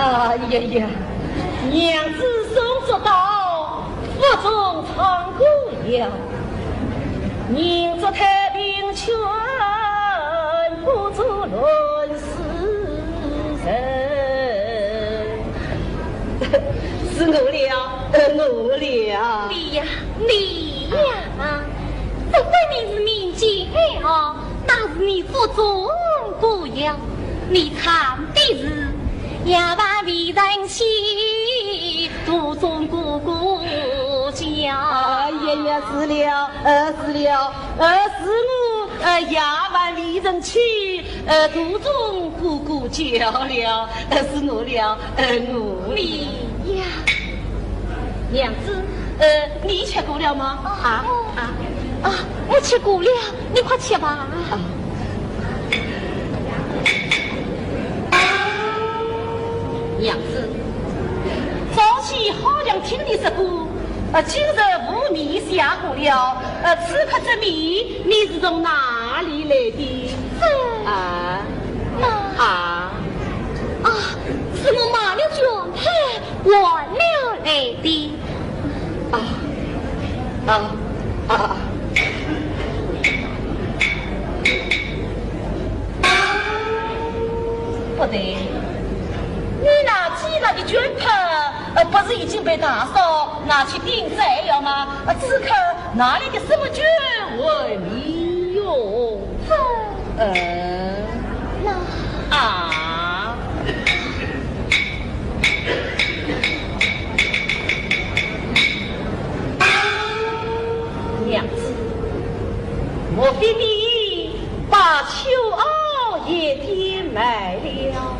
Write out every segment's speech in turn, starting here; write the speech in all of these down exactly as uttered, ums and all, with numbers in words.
哎呀呀，娘子送祝到，府中唱歌谣，人祝太平全，不祝乱世人。是我了，呃，我了。你呀，你呀，不管你是民间爱好， 那是你府中歌谣，你唱的是夜半未曾起，途中咕咕叫。哎呀呀，是了，呃，是了，呃，是我，呃，夜半未曾起，呃，途中咕咕叫了，呃，是我了，呃，我。你呀。 娘子，呃，你吃过了吗？啊，啊，啊，我吃过了，你快吃吧。啊。娘子，早起好像听你说过，呃，今日无米下锅了，呃，此刻这米你是从哪里来的？这，啊，那，啊。啊，是我卖了绢帕 换了来的。啊，啊，啊。不对，你那积压的绢帕，呃，不是已经被大嫂拿去顶罪了吗？呃，此刻哪来的什么绢换米哟？哼， 呃，那，啊。娘子，莫非你把秋毫也点卖了？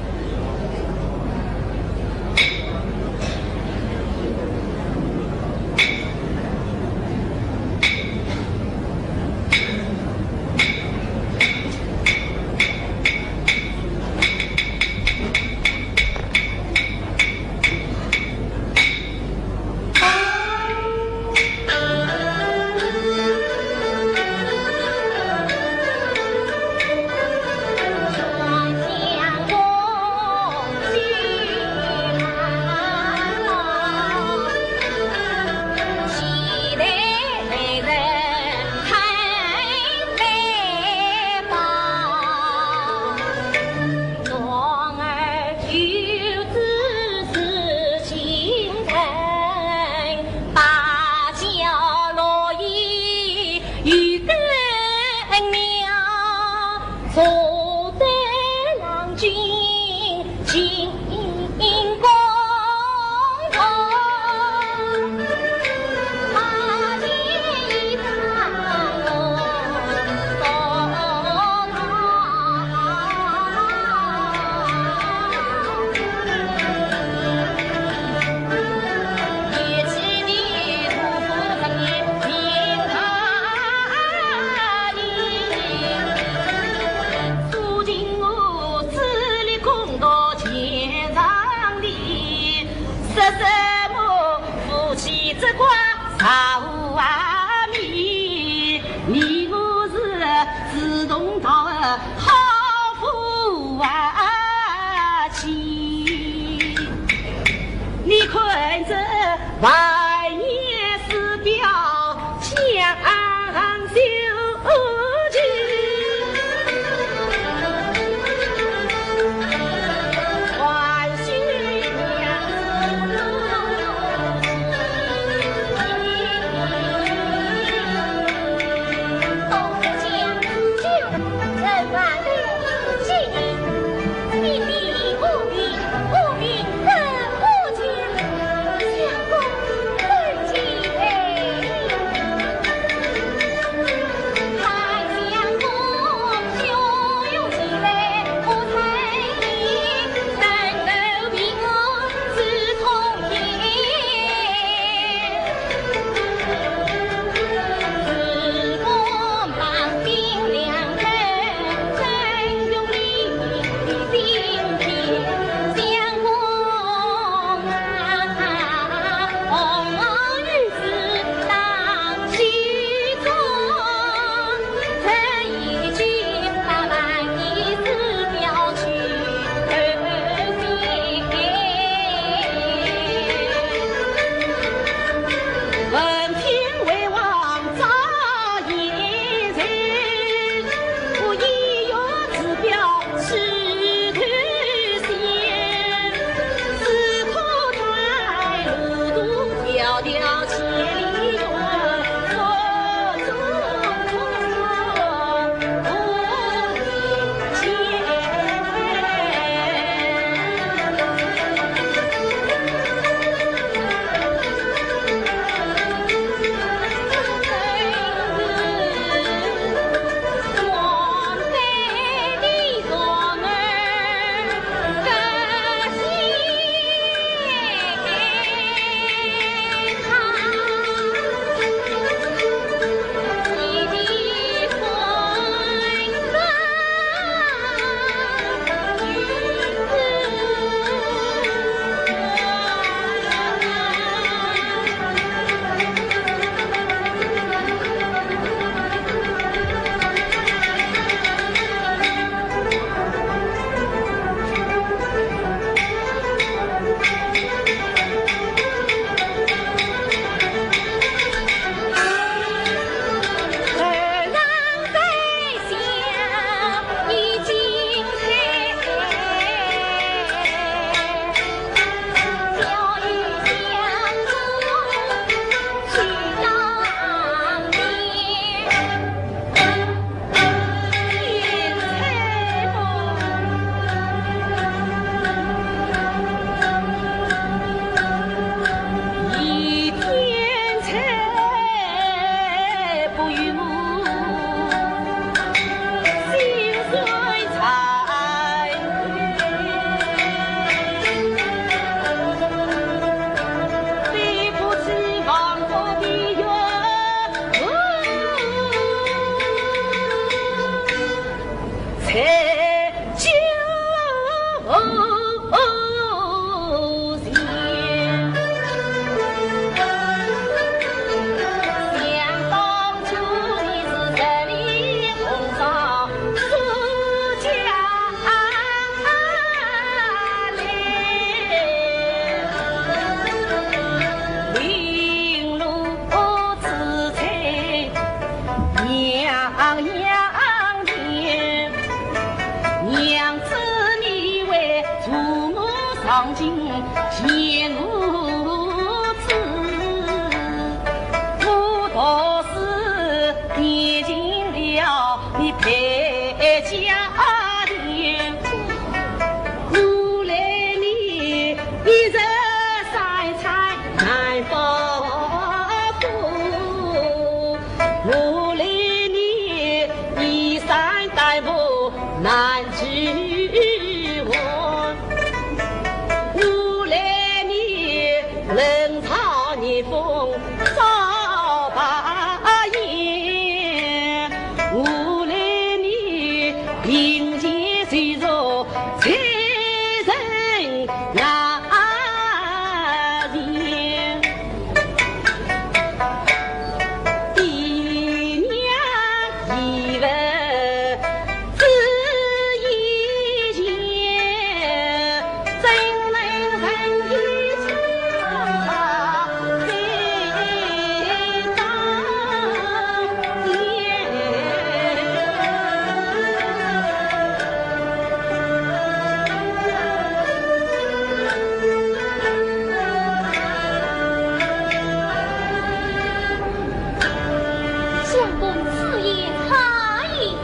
相公此言差矣。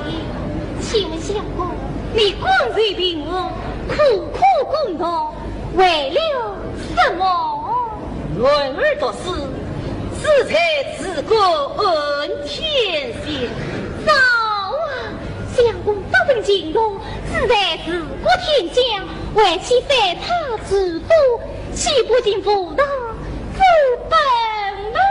请问相公，你官居平安，苦苦攻读，为了什么？男儿读书，志在治国安天下。早啊，相公得分进士，志在治国天下，为妻三差之多， 岂不尽夫道之本吗？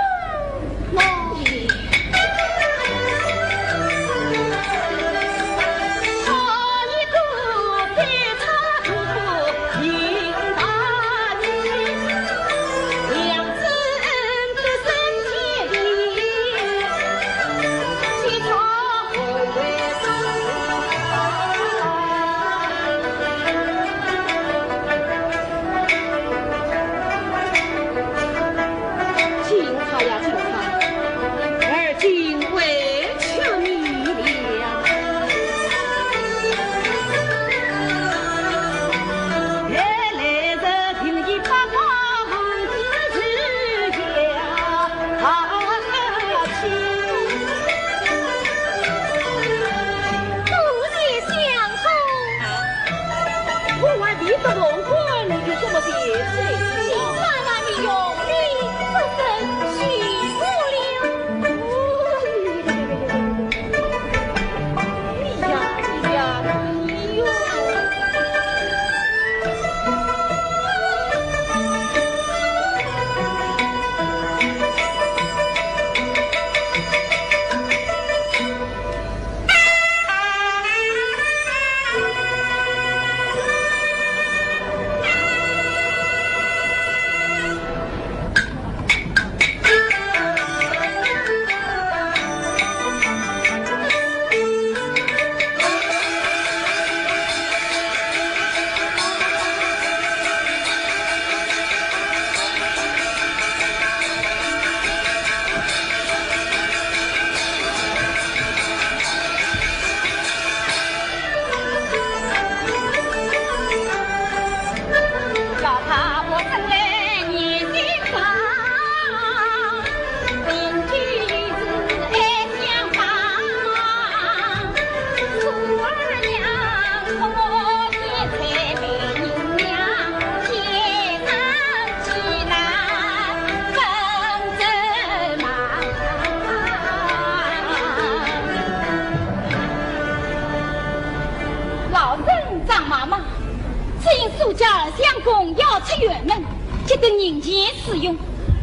出辕门，急得人前使用，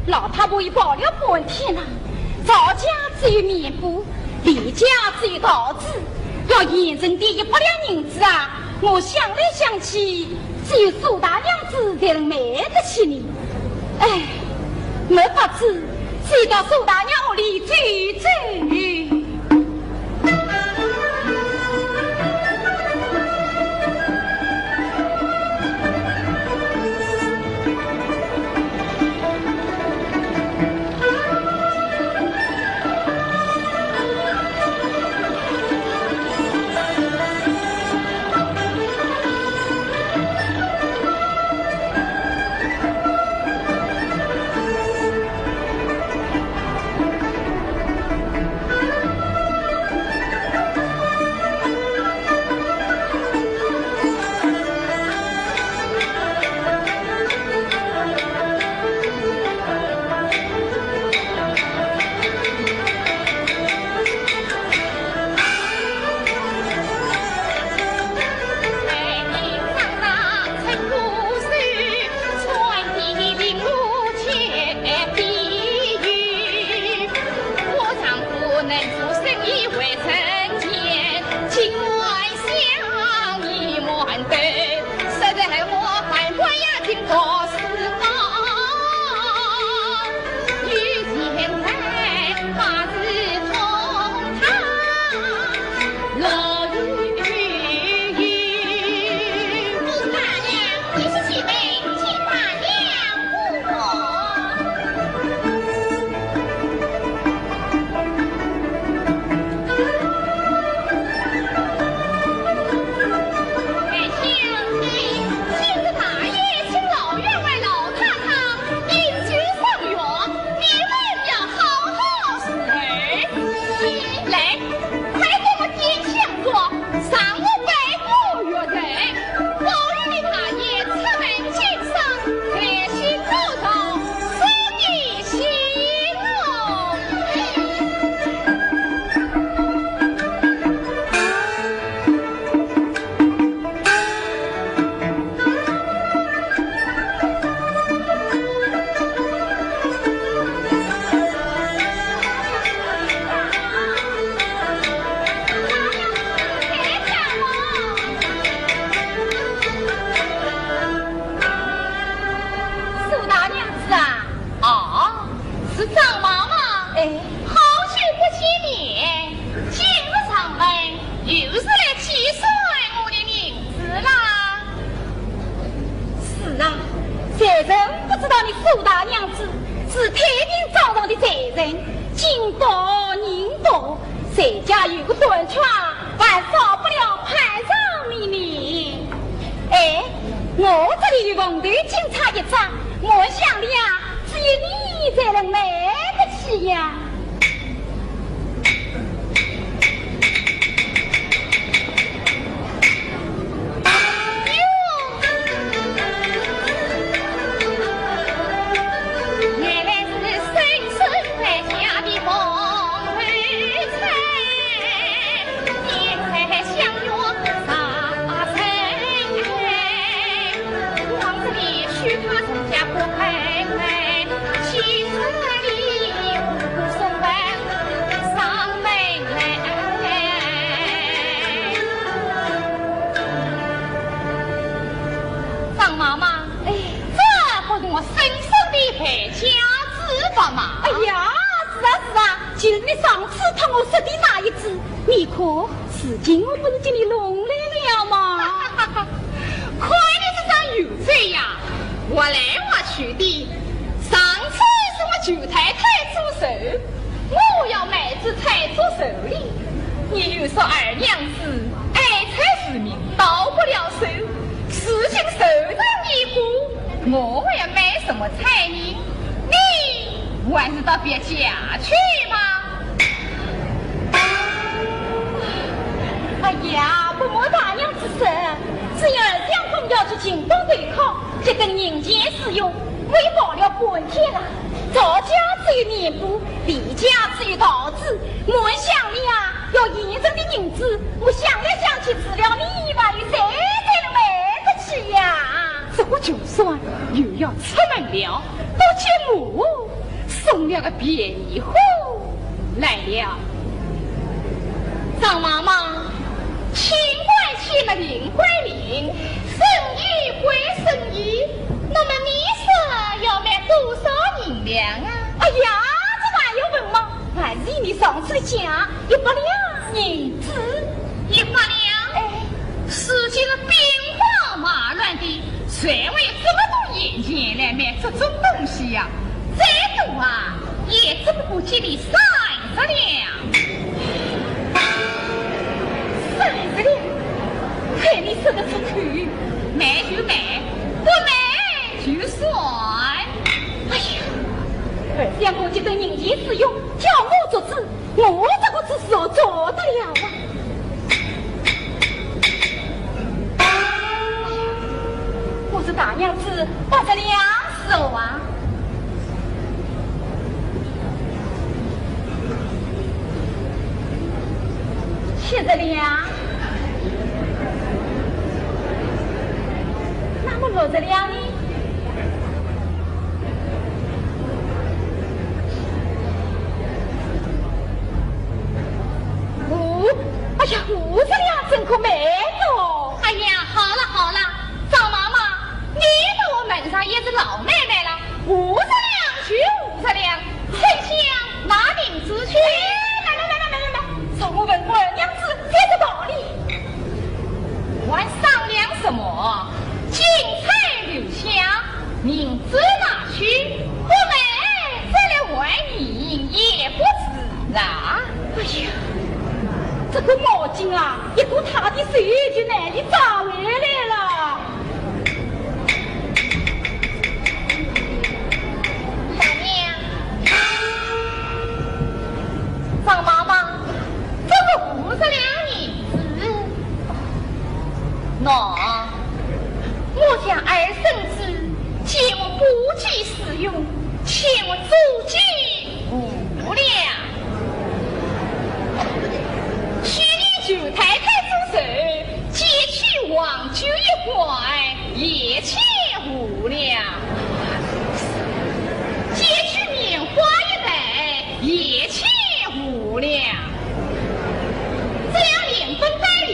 老太婆也跑了半天了。赵家只有棉布，李家只有桃子，要现成的一百两银子啊，我想来想去，只有苏大娘子才能买得起呢。唉，没法子，只有到苏大娘屋里走走。 哎，今日大爷请老员外老太太饮酒赏月，你们要好好侍候。来，快给我点香烛，赏我拜个月神，保佑你大爷出门经商，财星高照， 苏大娘子啊！啊，是张妈妈。哎。好久不见面，今日上门又是来计算我的银子啦。是啊，谁人不知道你苏大娘子是太平庄上的罪人，金多银多， 谁家有个短缺，还少不了攀上你呢。哎，我这里有红头金钗一只，我想的呀，只有你才能买得起呀。 张妈妈，哎。这不是我生生的败家之福吗？哎呀，是啊，是啊，就是你上次托我说的那一只，你看，如今我不是给你弄来了吗？看你这张油嘴呀，我来我去的，上次是我舅太太祝寿， 我要买只菜做寿礼，你又说二娘子爱财如命，到不了手，如今寿上一个，我还要买什么菜呢？你还是到别家去吧。哎呀，不瞒大娘子说，只因二相公要去京东投靠，这个人前使用，我也跑了半天了。 赵家只有棉布，李家只有桃子，我想你呀，要现成的银子，我想来想去，除了你以外，有谁才能买得起呀？这个穷酸又要出门了，不见我送了个便宜货来了。张妈妈，清官清嘛清官清，生意归生意，那么你说要卖多少银两啊？哎呀，这还要问吗？还是你上次讲一百两银子。一百两？哎，世界上兵荒马乱的， 谁会有这么多闲钱来买这种东西呀？再多啊，也只不过给你三十两。三十两？看你说得出口，买就买，不买就算。哎呀，想我这等银钱使用，叫我做主， 我这个主是做得了啊。我是大娘子，八十两是啊。七十两，那么六十两呢？ 五，哎呀，五十两真可卖哦。哎呀，好了好了，张妈妈，你把我问上也是老买卖了，五十两就五十两，春香拿银子去。哎，慢慢慢慢慢慢慢，让我问我二娘子才是道理。还商量什么？进菜留香， 银子拿去，不卖再来还银也不迟啊。哎呀，这个毛巾啊，一过他的手就拿里抓回来了。大娘，张妈妈，这个五十两银子，喏， 我家二孙子见我不计使用，欠我租金五两。去年舅太太做寿，借去黄酒一罐，也欠五两。借去棉花一袋，也欠五两。这样连本带利，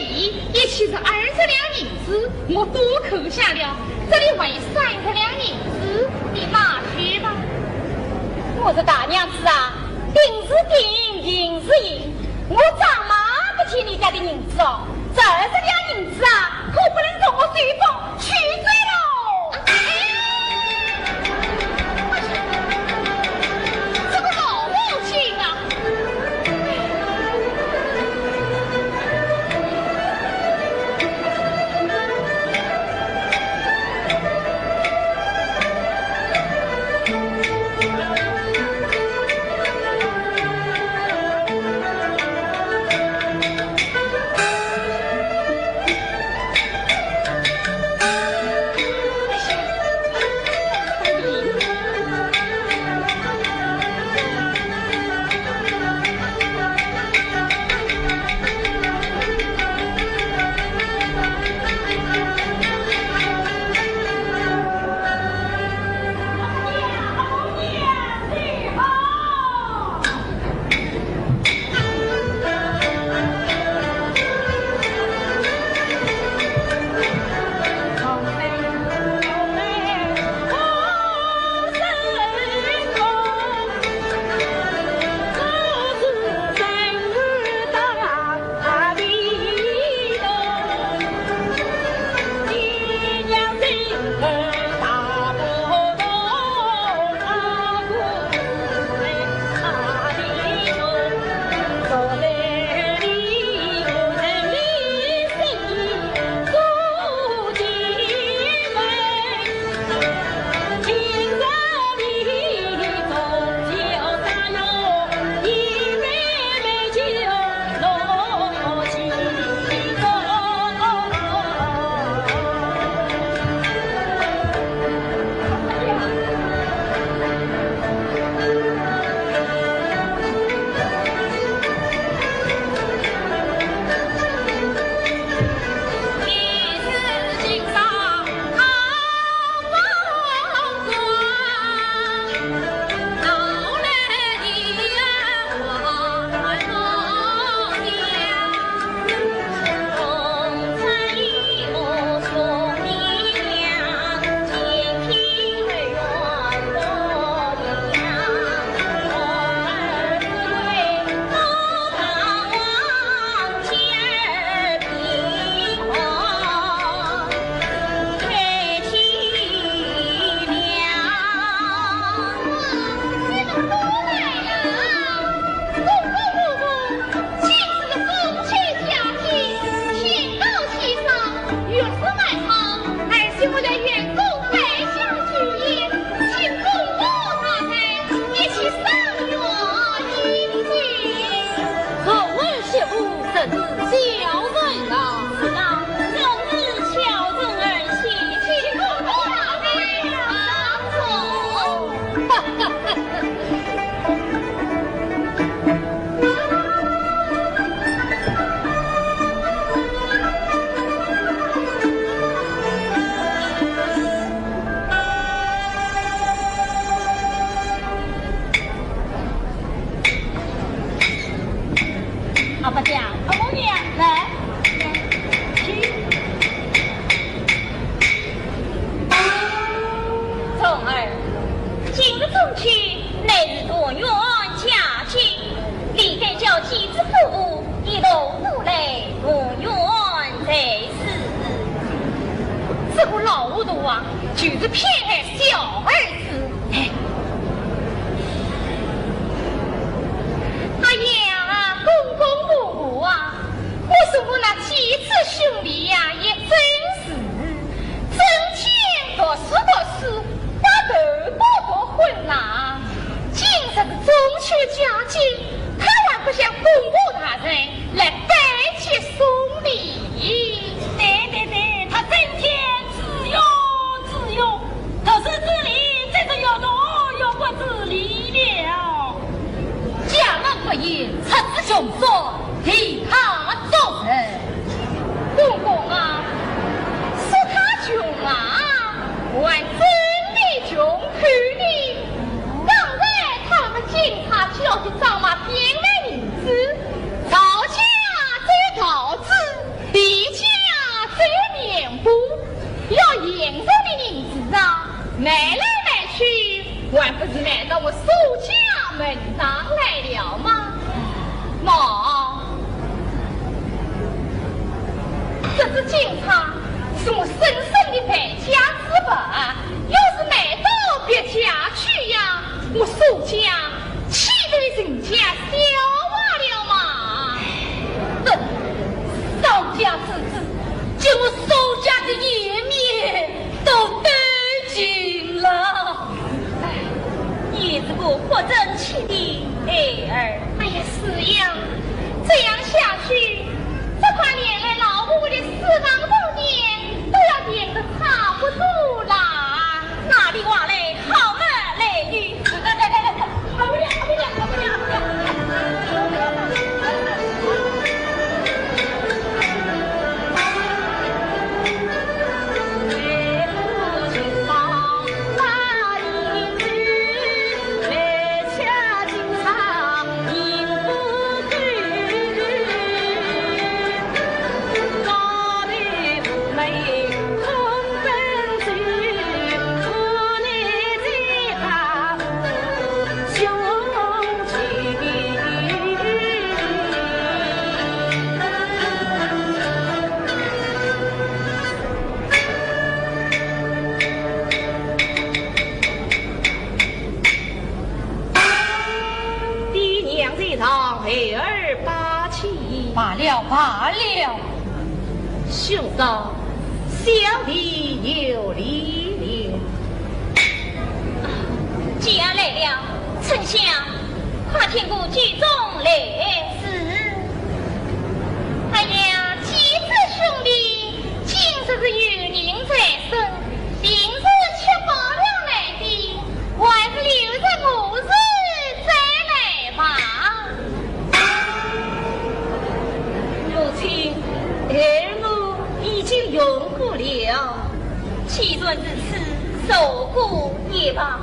一起是二十两银子，我都扣下了，这里还有三十两银子，你拿去吧。我说大娘子啊，定是定，银是银，我张妈不欠你家的银子哦，这二十两银子啊，可不能从我手中取走喽。哎，这个老毛巾啊！今日中秋乃是团圆佳节，理该叫姐子夫妇一同都来团圆才是。这个老糊涂啊，就是偏爱小儿子。哎呀，公公婆婆啊，我说我那姐子兄弟呀，也真是整天读书读书，把头搞搞昏了。今日是中秋佳节，他还不向公婆大人来拜节送礼。对对对，他整天自由自由，读书之礼，这是要读要不自理了。家门不幸，出自穷所，替他做人。公公啊，说他穷啊，还真的穷透了。刚才他们警察叫去张妈变卖银子，造假再造假， 地价再填补，要现成的银子啊，卖来卖去，还不是卖到我苏家门上来了吗？妈，这只金钗是我生生的败家之宝，要是卖到别家去呀，我苏家 岂不与人家笑话了吗？哼，商家之子，将我苏家的颜面都丢尽了。哎，你这个不争气的孩儿。哎呀，是呀，这样下去，只怕连累老夫的私房宝典都要变得差不多啦。 哪里话来，好么来与。爹娘在上，孩儿拜见。罢了，罢了。兄嫂，小弟有礼了。既然来了，春香，快添个酒盅来。是。哎呀，姐子兄弟，今日是有人在身，平日吃饱了来的，还是留着午时再来吧。母亲，孩儿已经用过了。既然如此，受过也罢。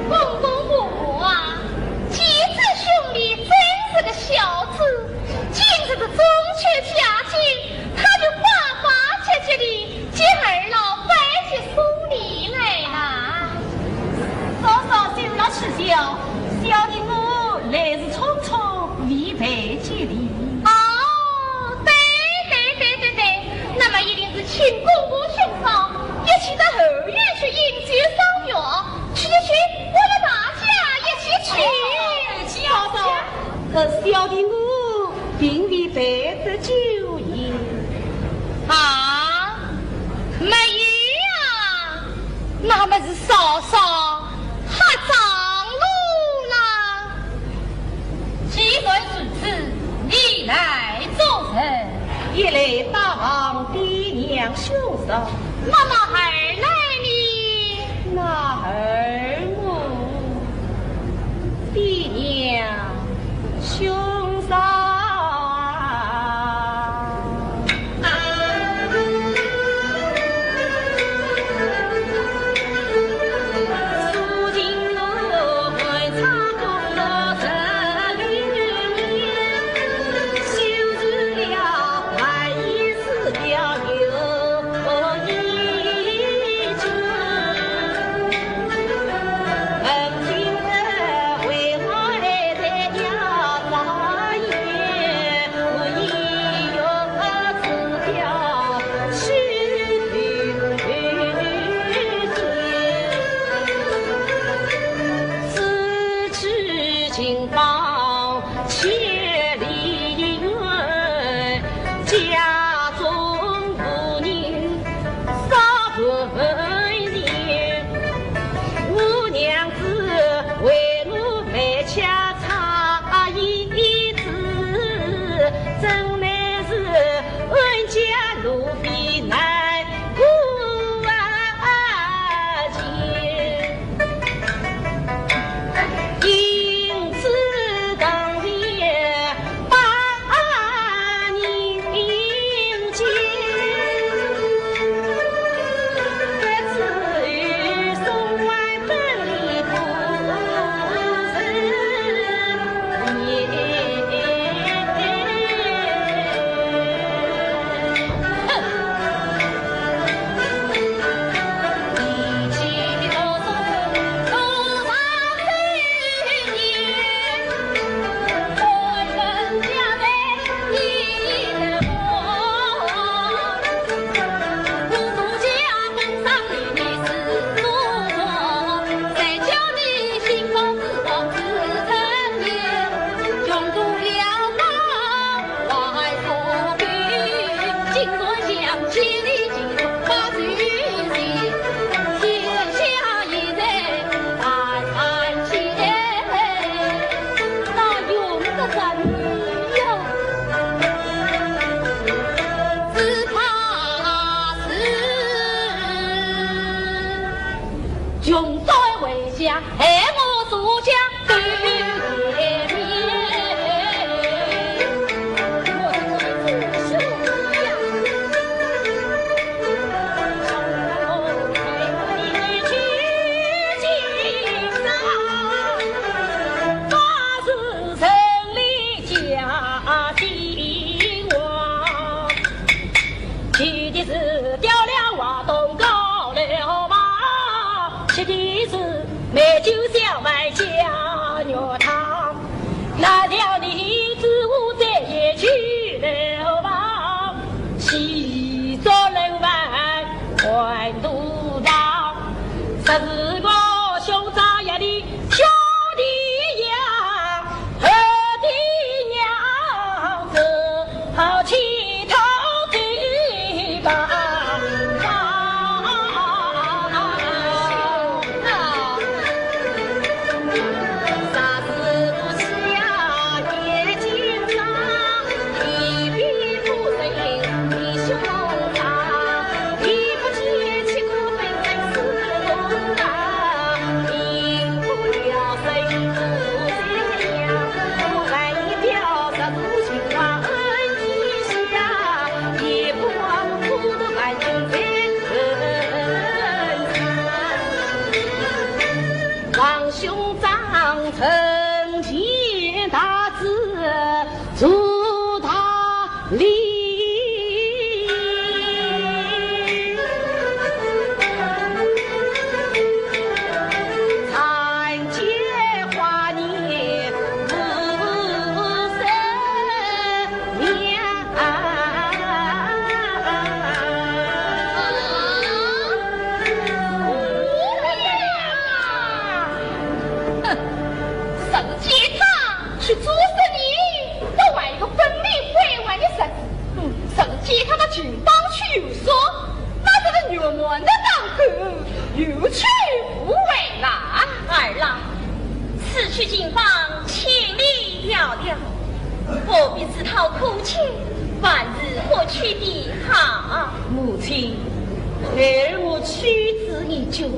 公公婆婆啊，姐子兄弟真是个孝子，今日的中秋佳节，他就巴巴结结地接二老拜节送礼来啦。嫂嫂休要取笑，小弟我来日匆匆未拜节礼。哦， 对对对对对，那么一定是请公婆兄嫂一起到后院去饮酒赏月。去去去，我们大家一起去。嫂嫂，可小弟我并未拜得酒宴。啊，没有啊？ 那么是嫂嫂吓着了啦。既然如此，你来做甚？一来拜望爹娘兄嫂。那么二来呢？那二我，爹娘兄嫂。吃的是美酒小麦加肉汤，辣条你子我再也去了吧，喜做人饭换肚肠，十四个兄长呀，你兄弟呀。 王兄长成全大子，祝大礼。 哼，实是见他去做生意，倒还有个本领归还的日子。嗯，实是见他到秦邦去游说，那这个玉满的当口，有去无回呐。二郎，此去秦邦千里迢迢， 何必自讨苦吃，还是回去的好。母亲，儿我去之已久。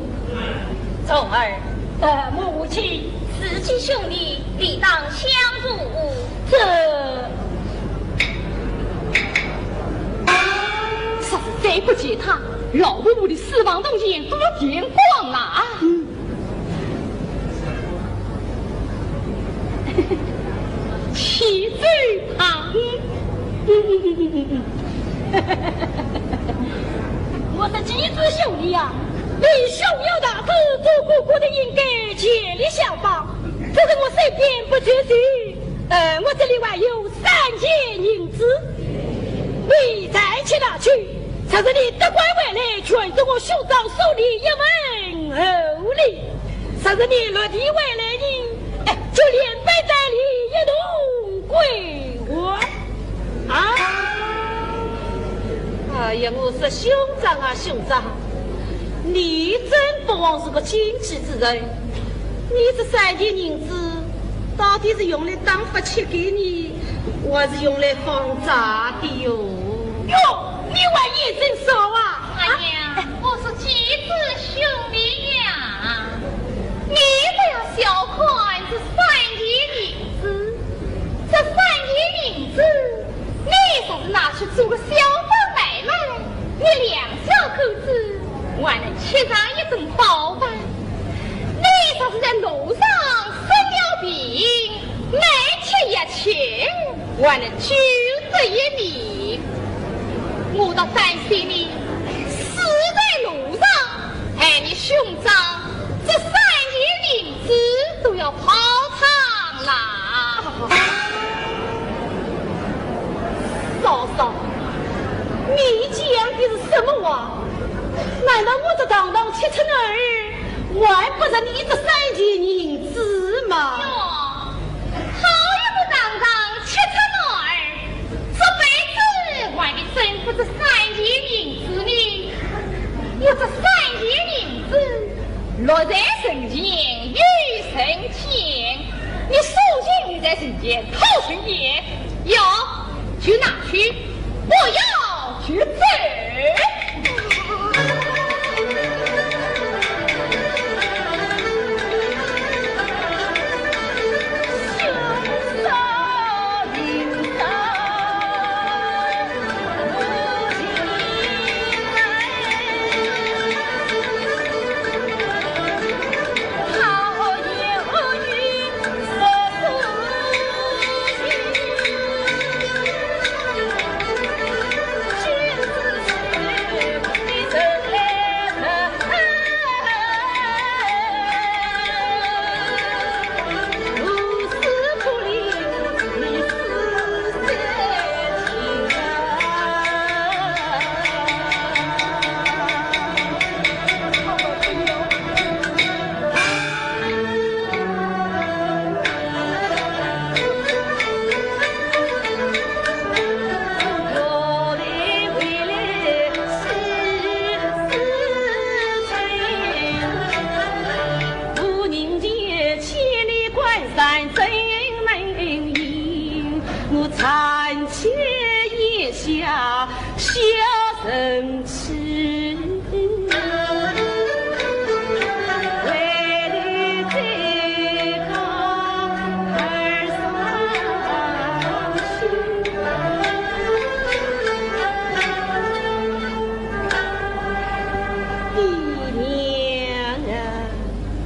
重儿。呃，母亲。自己兄弟，理当相助。这，实是再不见他，老伯母的私房铜钱都要见光了。嗯。 岂止他。嗯，嗯，嗯，嗯，嗯，嗯。我说，季子兄弟呀，你逍遥大志，做哥哥的应该全力效仿，只是我身边不缺钱，呃，我这里还有三钱银子，你再去拿去，若是你得官回来，全是我兄长送你一份厚礼。 若是你落地为难呢，哎，就连本带利一同归还。啊！哎呀，我说兄长啊，兄长，你真不枉是个经济之人。你这三钱银子，到底是用来当发帖给你，还是用来放债的哟？哟，你还眼神少啊？ 哎呀，我说季子兄弟呀，你不要小看这三钱银子，这三钱银子，你若是拿去做个小本买卖，你两小口子还能吃上一顿饱饭。你若是在路上生了病， 每吃一钱，还能救得一命。我倒担心你死在路上，害你兄长这三钱银子都要泡汤啦。嫂嫂，你讲的是什么话？难道我这堂堂七尺男儿，还不值你这三钱银子吗？哟， 好一个堂堂七尺男儿，这辈子还得争过这三钱银也偷情也，要就拿去，不要就走。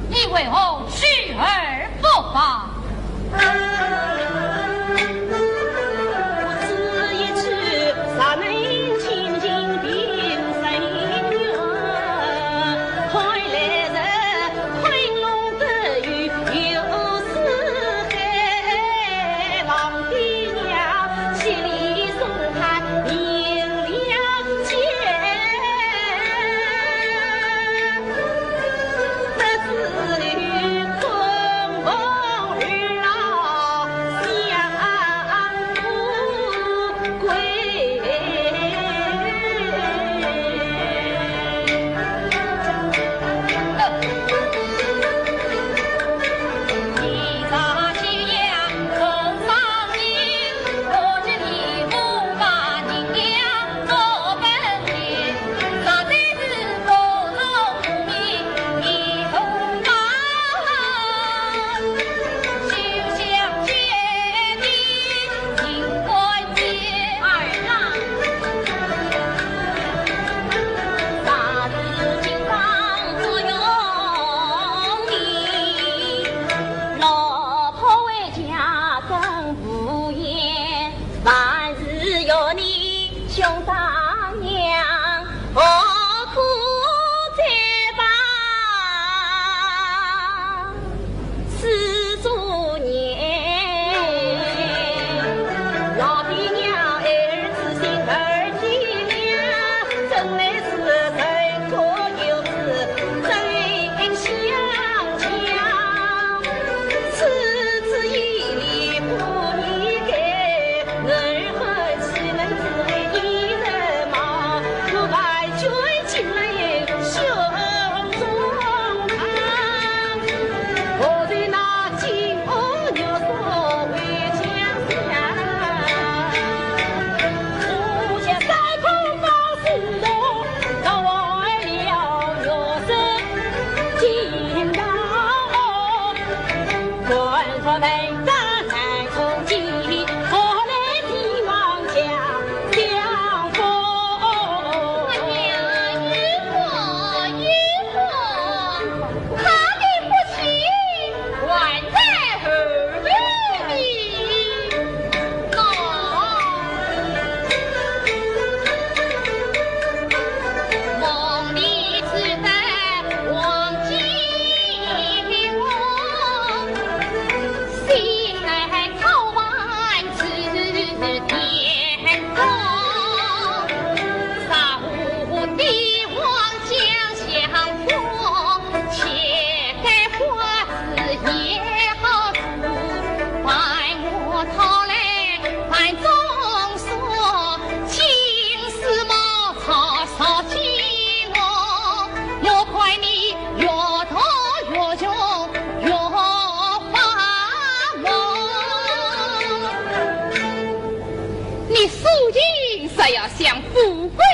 你为何去而不返？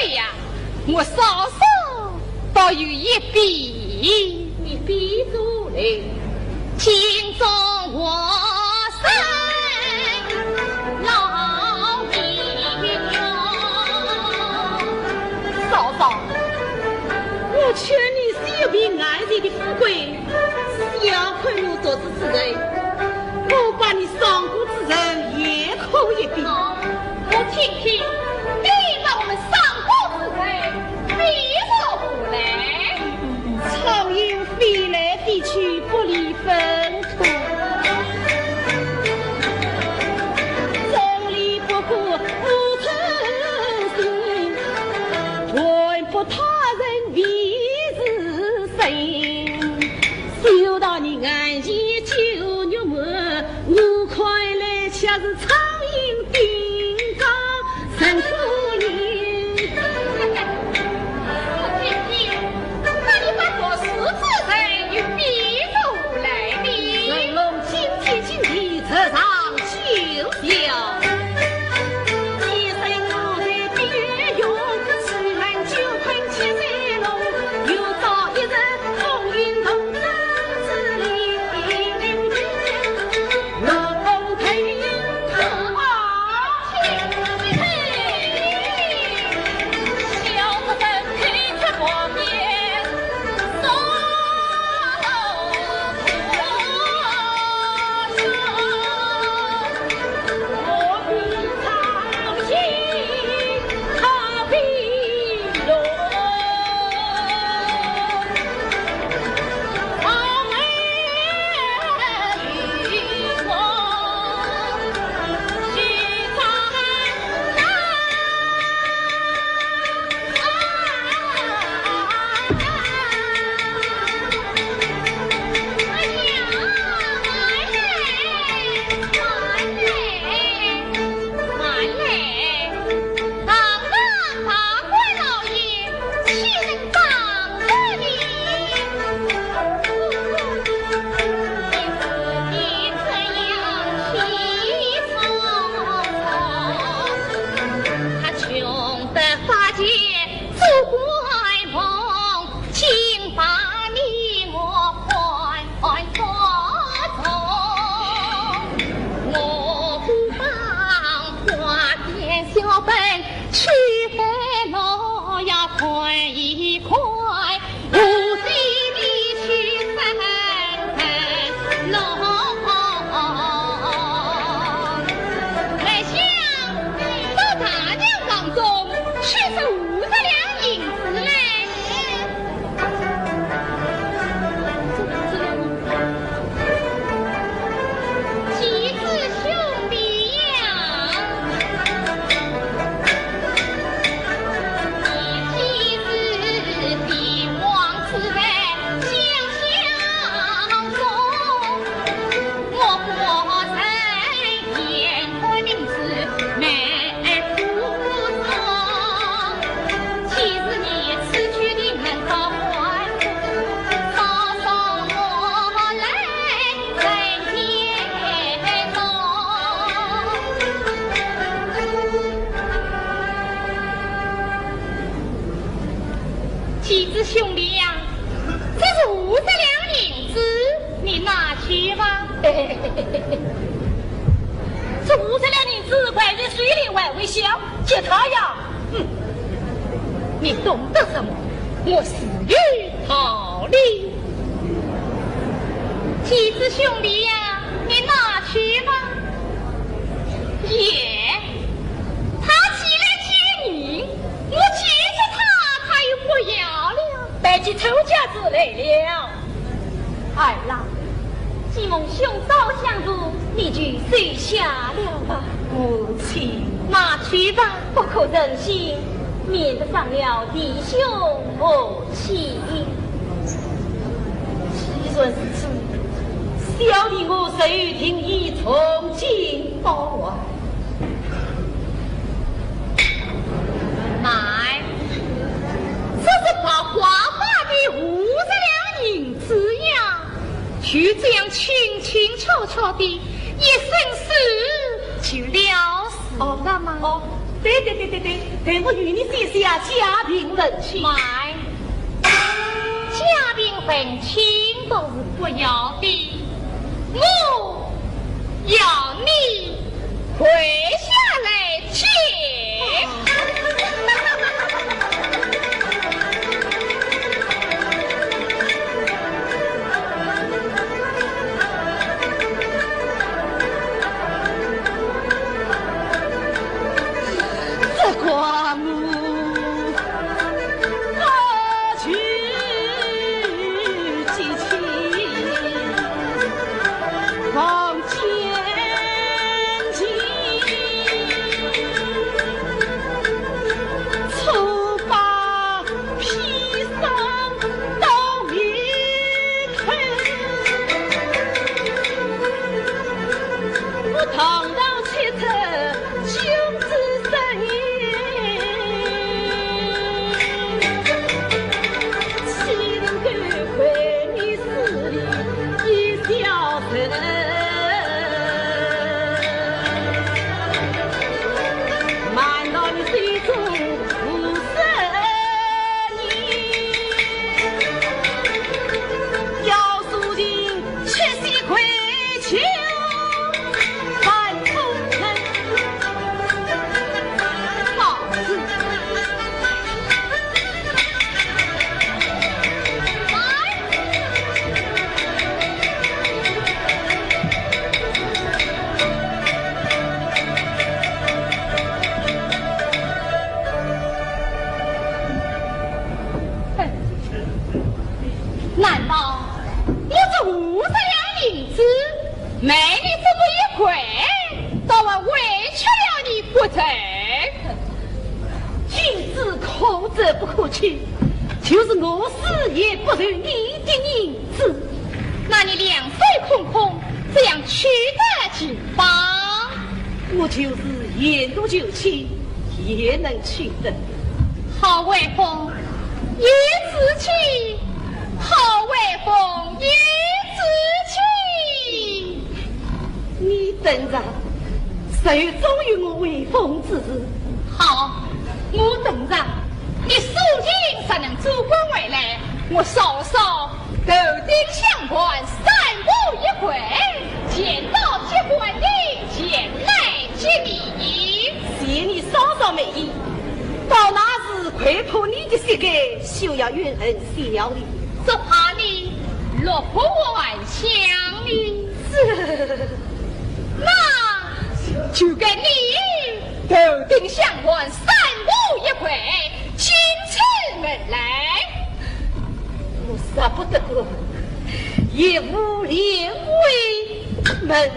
哎呀，我嫂嫂倒有一比。你比如嘞？金钟和生老命哟。嫂嫂，我劝你小凭爱人的富贵，小看我做仔之人，我把你上官子成也可以比。好，我听听，你把我们上官子成比作何来？常言飞来飞去，不离分寸。真理不过无存心，怨不他人为自身。休道你眼前酒肉满，我看来却是苍蝇叮当。 人可怜。那你把做事之人又比作何来呢？神龙金殿金殿，直上九霄。一生我在边缘，只能久困七彩龙，有朝一日风云同江之里。 来想，到大洋当中去是五十两银子嘞。 几子兄弟呀，几子弟王子来想想中，我果然眼看明珠满腹中。其实你此去的门高官，早上我来 几子兄弟呀，这是五十两银子，你拿去吧。这五十两银子，还是水灵还会响，给他呀。 哼，你懂得什么？我自有道理。几子兄弟呀，你拿去吧。耶，他既来见你，我见着他，他又不要了。带起臭架子来了。 儿啊，既蒙兄早相助，你就收下了吧。母亲。拿去吧。不可任性，免得伤了弟兄和气。既然如此，小弟我就定义从轻包还。慢，这是白花花的五十两银 子呀，就这样轻轻巧巧地一伸手就了事了吗？哦，哦，对对对对对，待我与你写写家贫问亲。慢，家贫问亲倒是不要的，我要你跪下来听。这个我何去见亲？望见情，初把砒霜到面口，我堂堂七尺君子身也，岂能够为你势利一小人？瞒到你心中无色念，要数尽七星跪求万夫人。好事。来。 难道我这五十两银子，卖你这么一跪，倒还委屈了你不成？银子可折不可去，就是我死也不收你的银子。那你两手空空，这样去得及吗？ 我就是沿路求亲，也能请得。好威风，一字亲，好威风，一字亲。你等着，谁总有我威风之日。好，我等着，你苏秦若能做官回来，我嫂嫂 头顶香盘，三步一跪，见到结官的前来接你。谢你嫂嫂美意，到那时跪破你的膝盖，休要怨恨谢了你。只怕你落魄还乡呢。是。那就给你头顶香盘，三步一跪，进此门来。 我舍不得过，也无脸回门。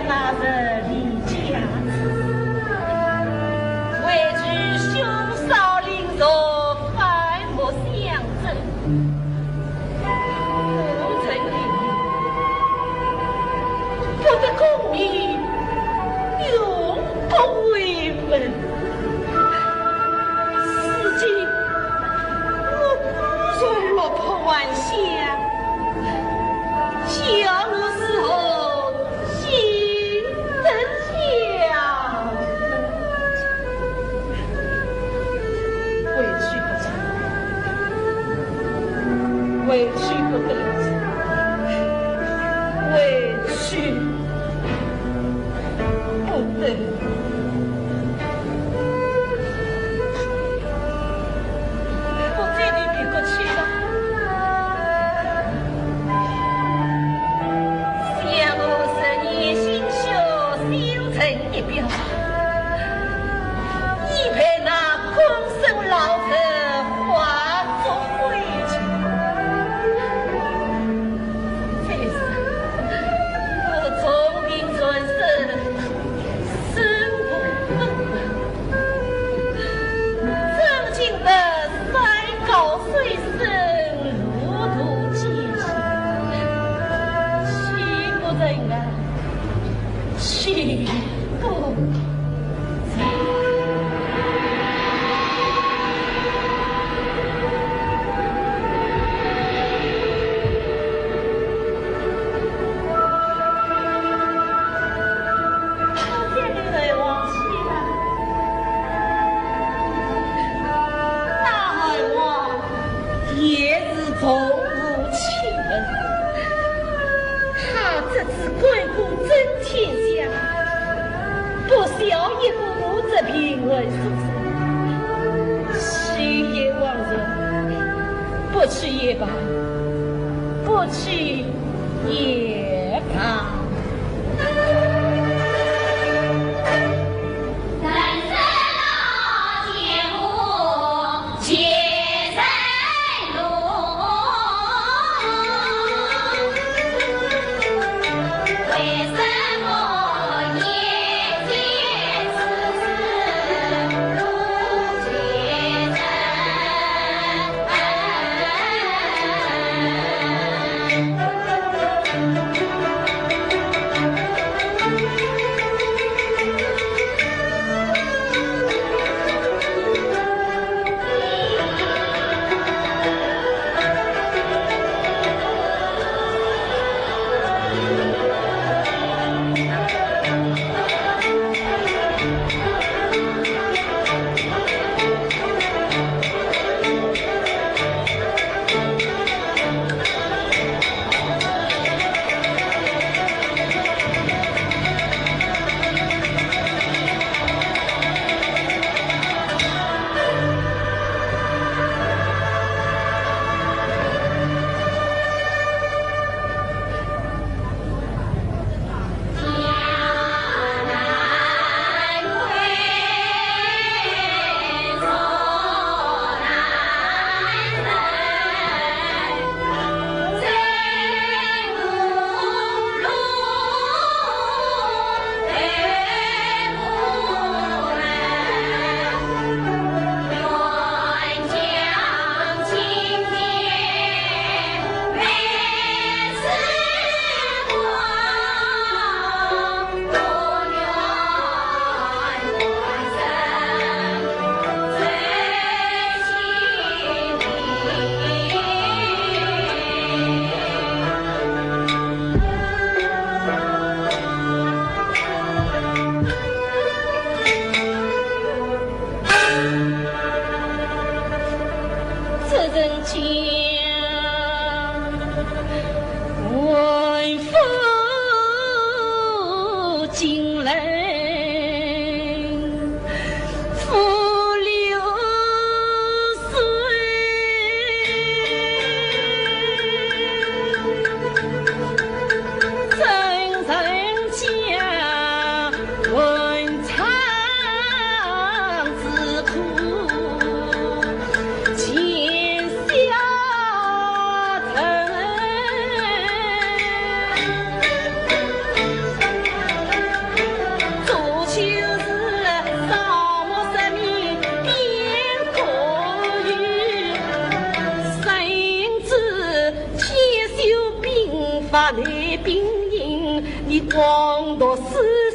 那日离家出走，为求兄嫂临终，反目相赠。功成名就，不得功名，永不为人。如今我孤身落魄还乡，叫我如何 心疼呀。委屈不得，委屈不得，委屈不得。我再到别国去吧。 想我十年心血，销成一表，已被那空手老贼化作灰烬。再说，我重病缠身， 身无分文，正经的山高水深，路途艰辛，岂不成啊，岂不成？ 那汉王也是从无亲人，他这只关公争天下，不孝一个，我这平安书生，去也枉然，不去也罢，不去 也罢。这人家万福金来福流水，真人家 文昌之苦，见笑成。读诗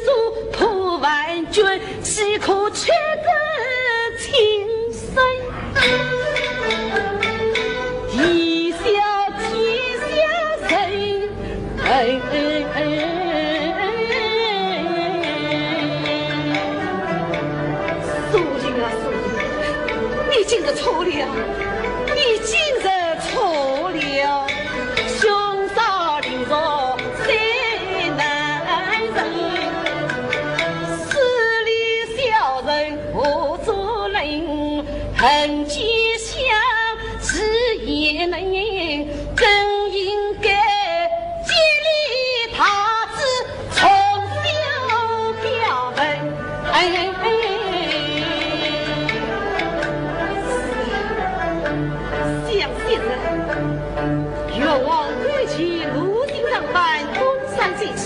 书破万卷，岂可缺得青山？一笑天下人。哎，哎，哎，哎。苏秦啊，苏秦，你今日错了，你今日错了。兄嫂临梢 谁难忍？势利小人何足论？恨极相思也能，更应该千里桃子重修表门。哎，哎，哎，想昔日，越王勾践路 心上班，东山再起。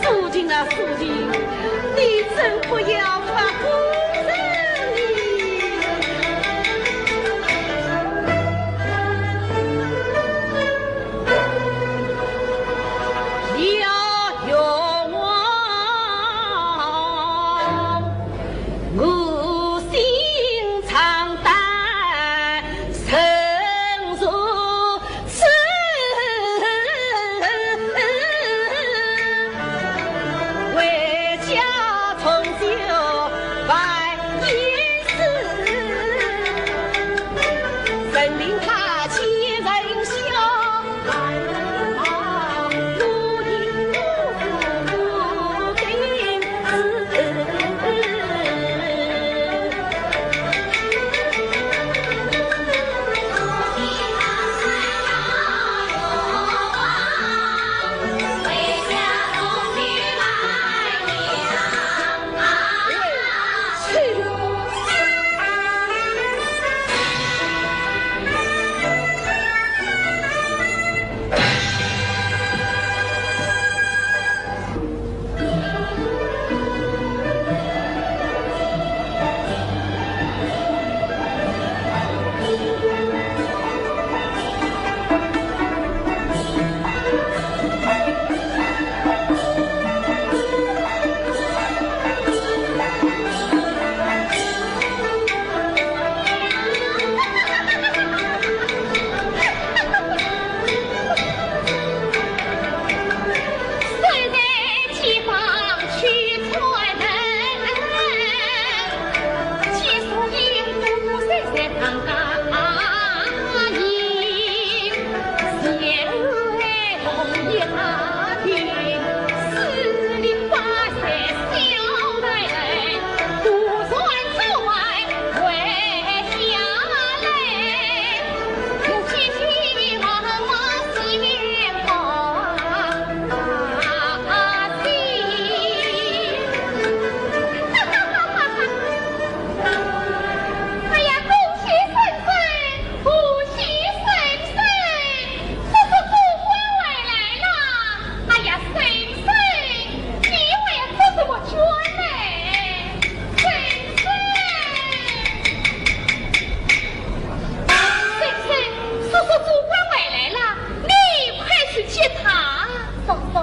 苏秦啊，苏秦，你真不要发孤人哩。呀，越王，我心常担，身如 此为家重修万年书，任凭他千人笑，我亦无不更事。 哎呀，恭喜先生，恭喜先生！ 叔叔做官回来了。哎呀，先生，你还要做什么官呢？先生，先生，叔叔做官回来了，你快去接他。叔叔，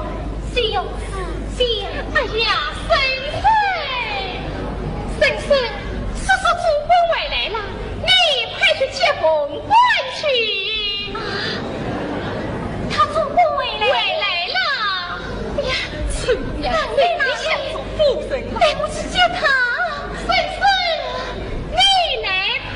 是有事情。哎呀，先生，先生，叔叔做官回来了，你快去接凤 官去。啊，他做官回来？回来了。哎呀，春姑娘，那你哪里？你想做夫人了？带我去接他。先生，你来看。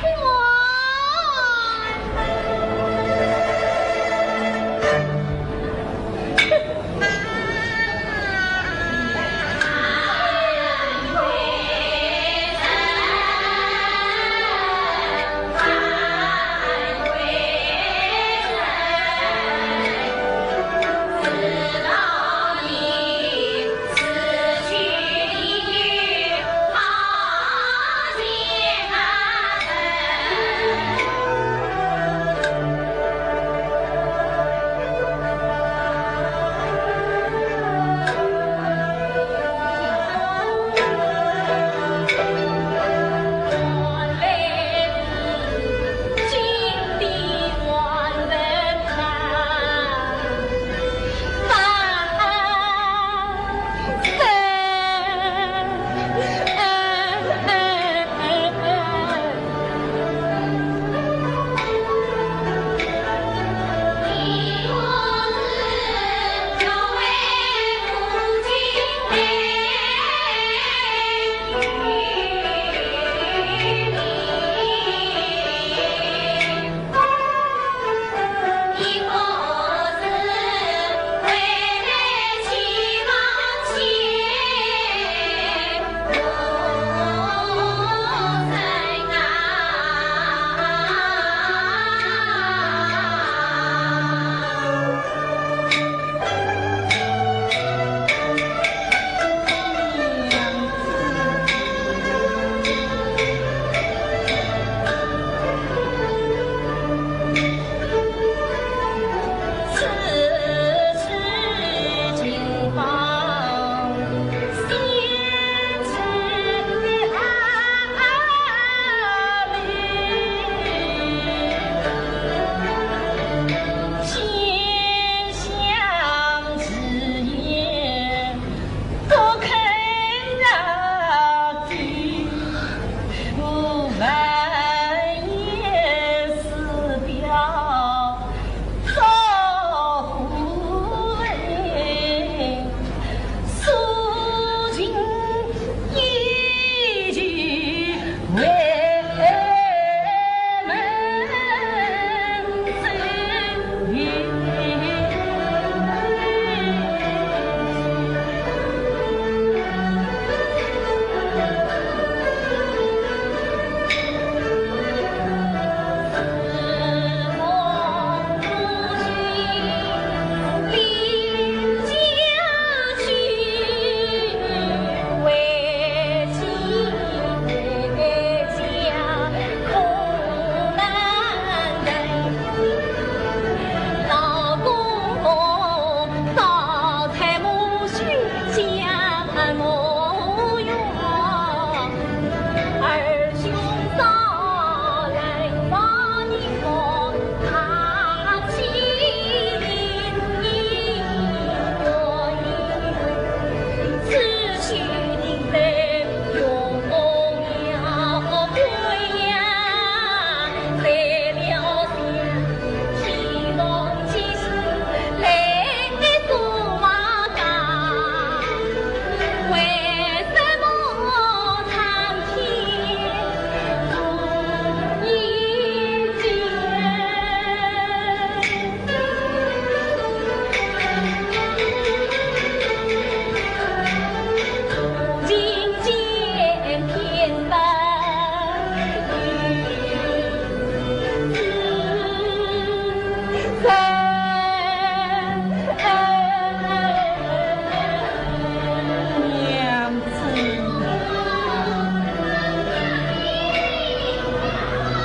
娘子。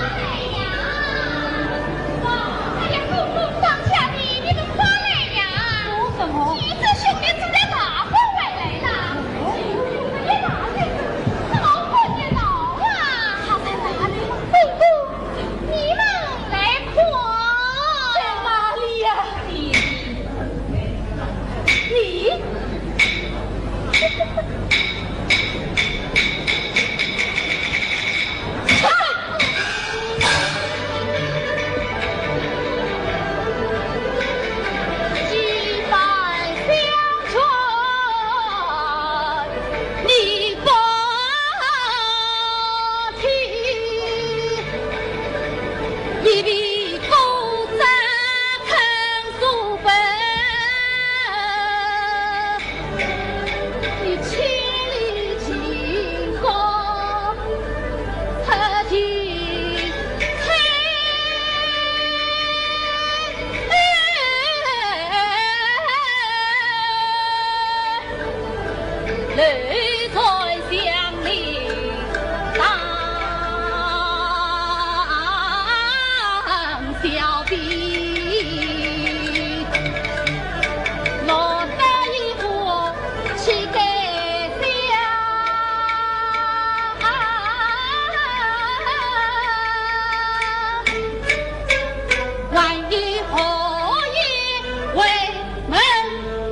哎呀，公公上下的，你们快来呀！做什么？你这兄弟住在大观外来了。你们也拿这个，好不热闹啊！他在哪里？公公，你们来看。在哪里呀？你，你，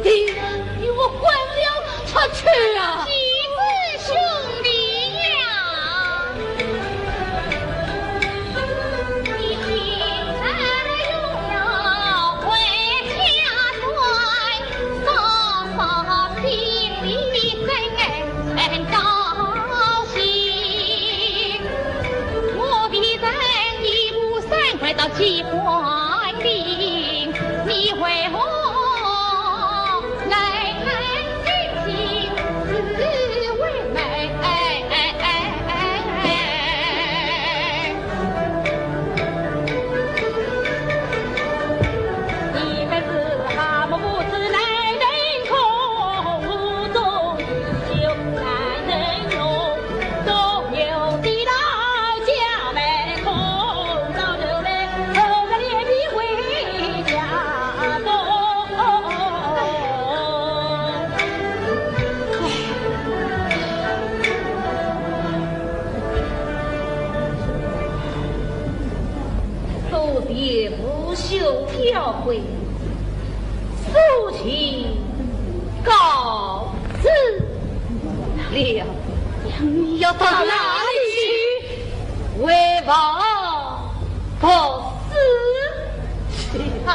你给我滚了出去啊！多谢父兄教诲，苏秦告辞了。你要到哪里去？为报不死啊！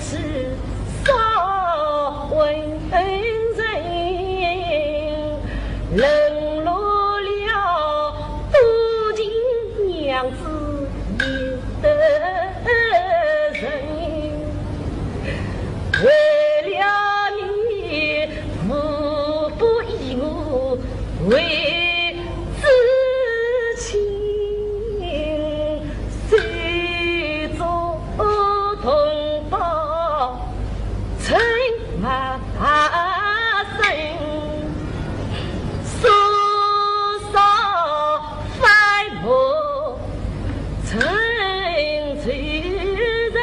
是少恩人，冷落了多情娘子一个人。为了你，无不以我为至亲。 手中铜包称万岁，多少繁华成愁人，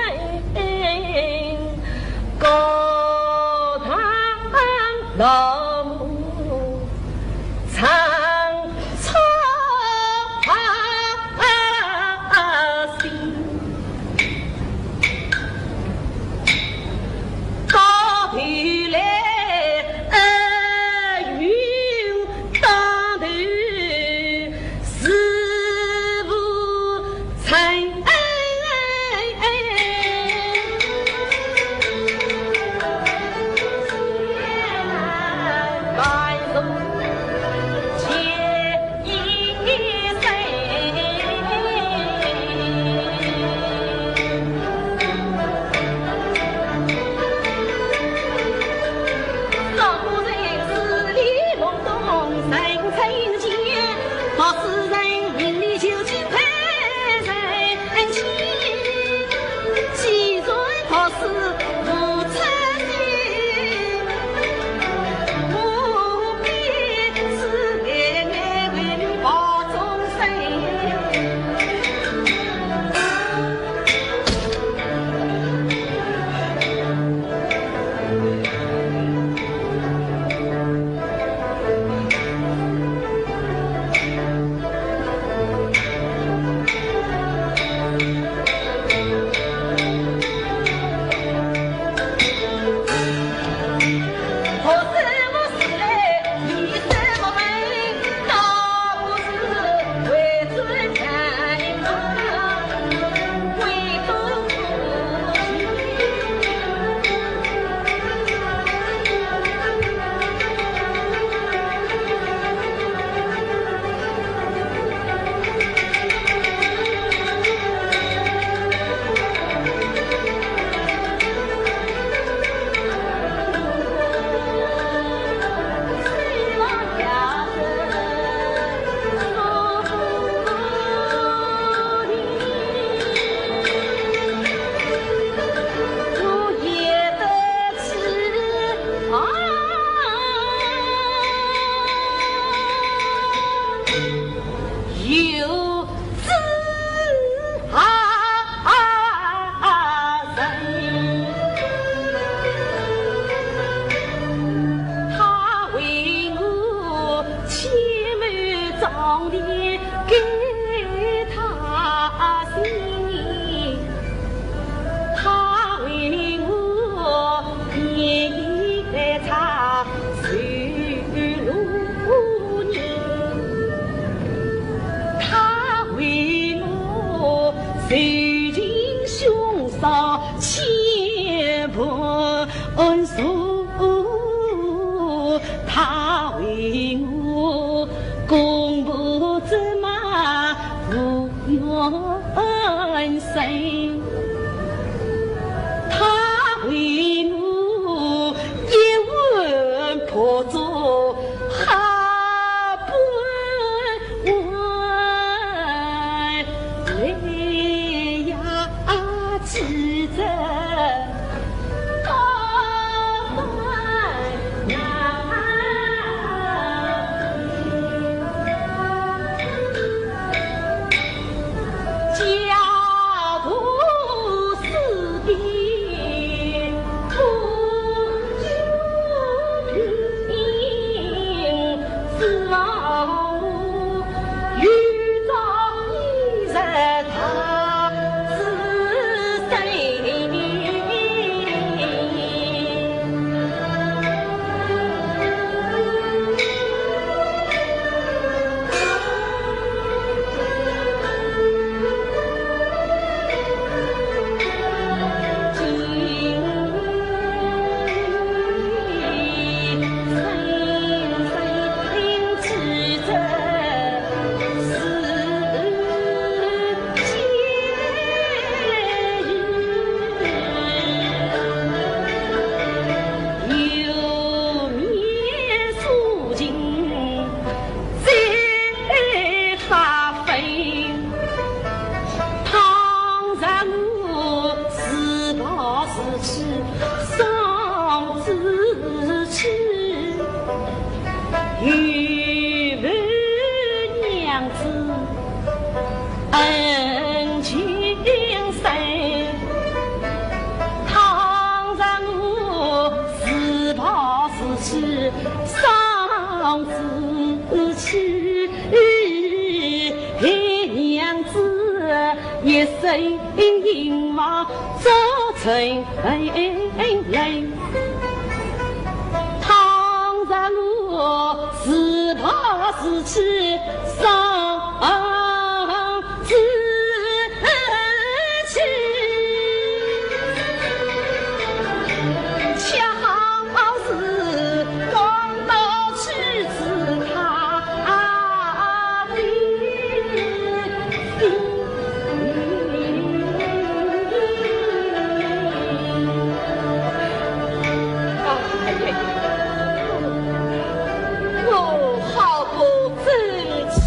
高堂老母 常操心。到头来，恩怨当头，是无子去，娘子一身银发早成泪。倘若我自暴自弃，上子 去，恰好是刚到去之他的心。哎呀呀，我好不争气。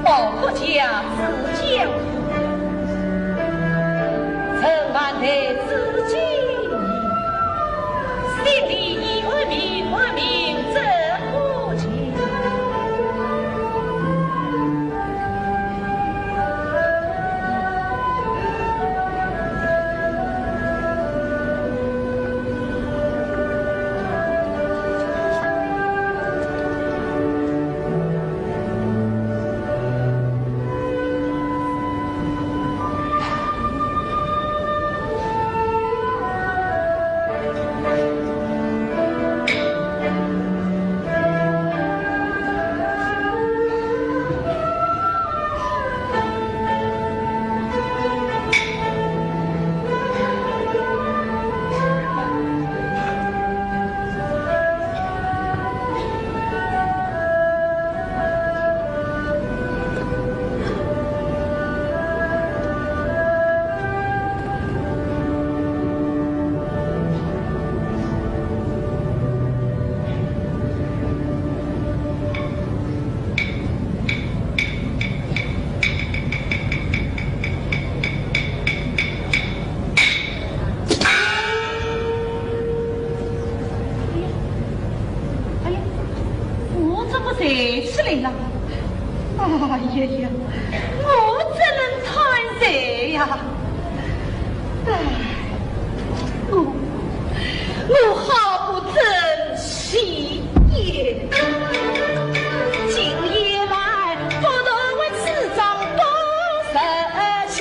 报国家之将军，臣万代之金印，心里已安，命安民则安全。 哎呀，我怎么站起来了？哎呀呀，我怎能站起呀？哎，我，我好不争气也。今夜来，不得为此张多受气。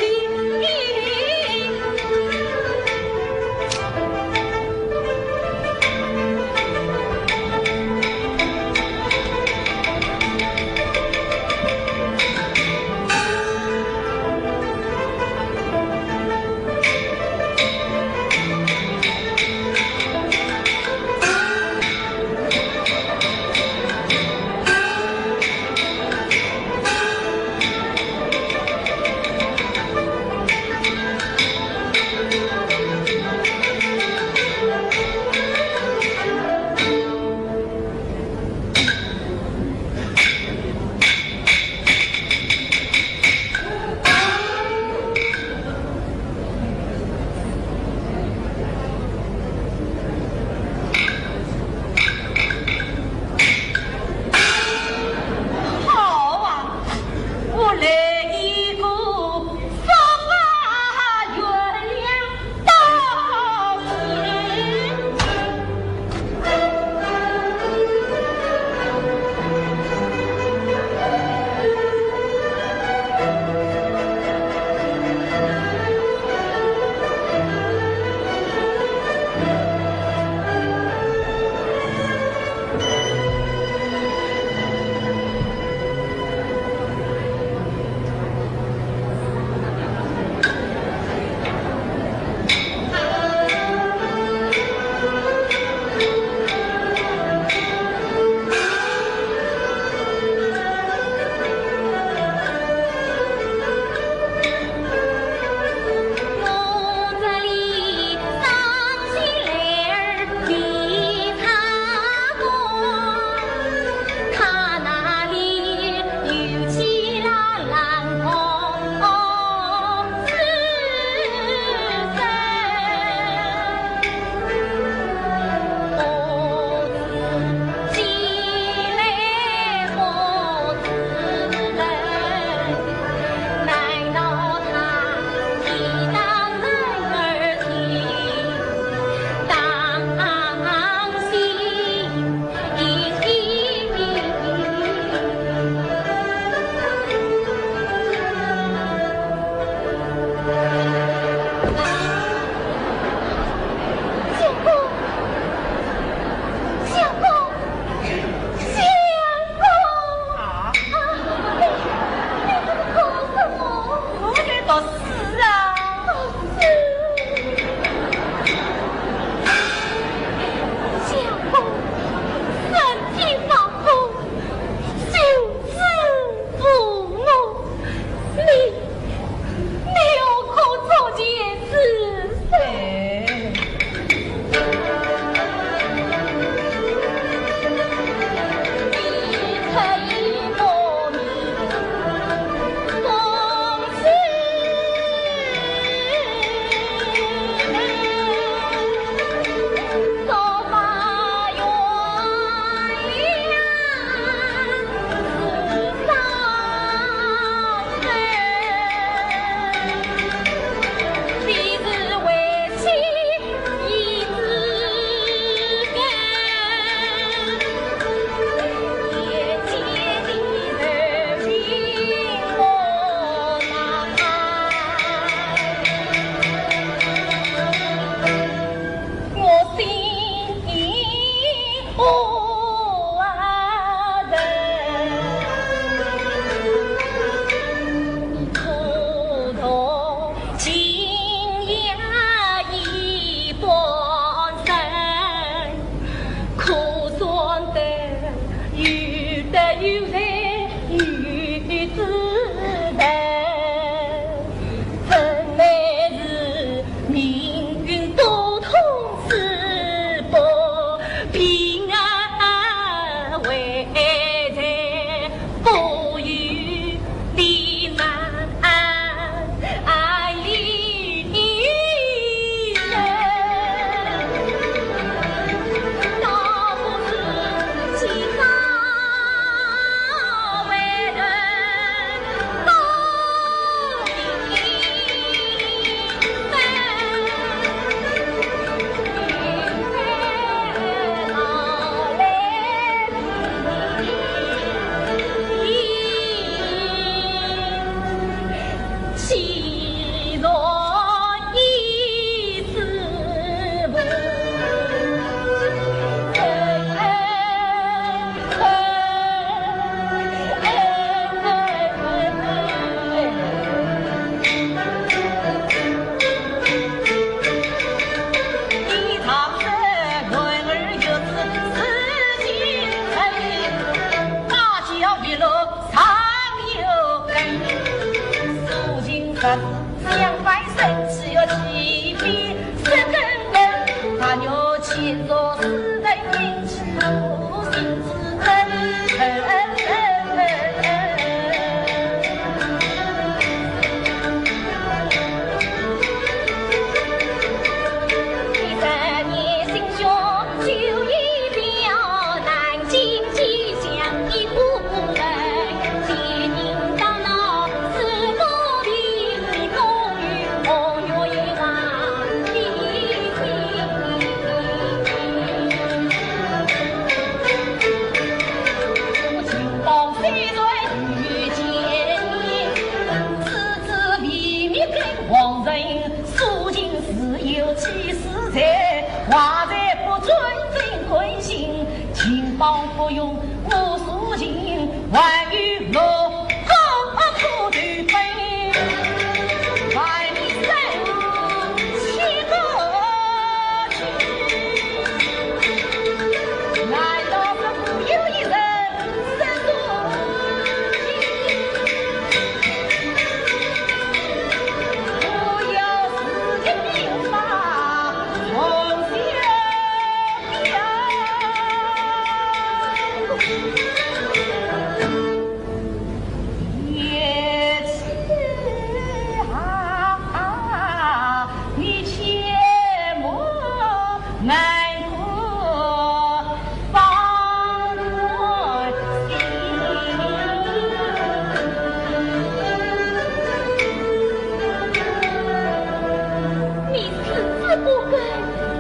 你是子不跟，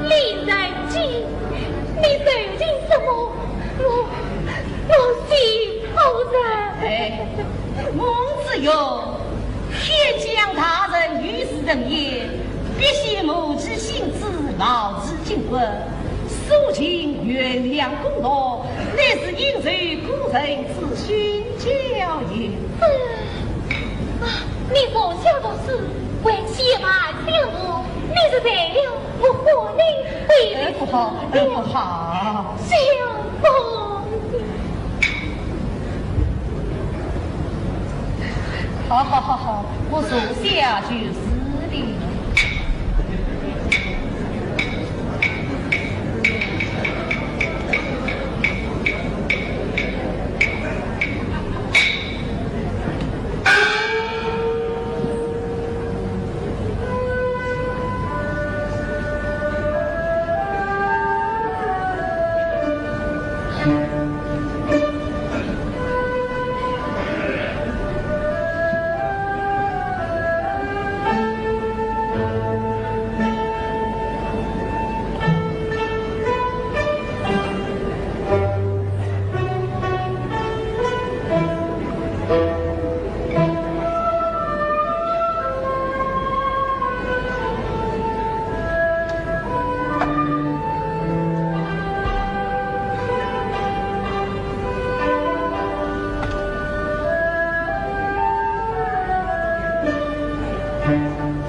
理在己，你究竟什么？我，我是好人。哎，孟子云，天降大任于斯人也，必先谋其心志，劳其筋骨，所求原谅功劳，乃是应受古人之训教也。啊，你所教的是为其马相我，你是谁了？ 我何能背得起？哎，不好，哎，不好。相公。好，好，好，好，我坐下就是了。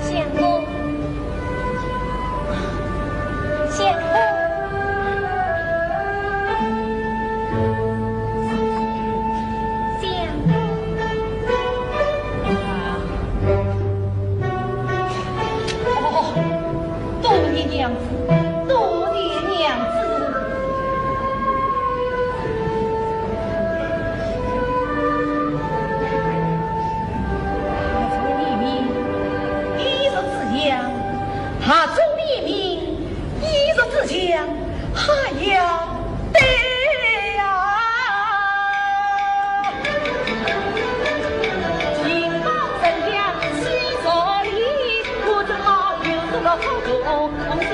相公，相公，相公。哦，多谢娘子，多谢娘子。 这个地名，一日之阳，下中地名，一日之阳，哎呀，对呀。情到人家心上里，我只好有这个好东西。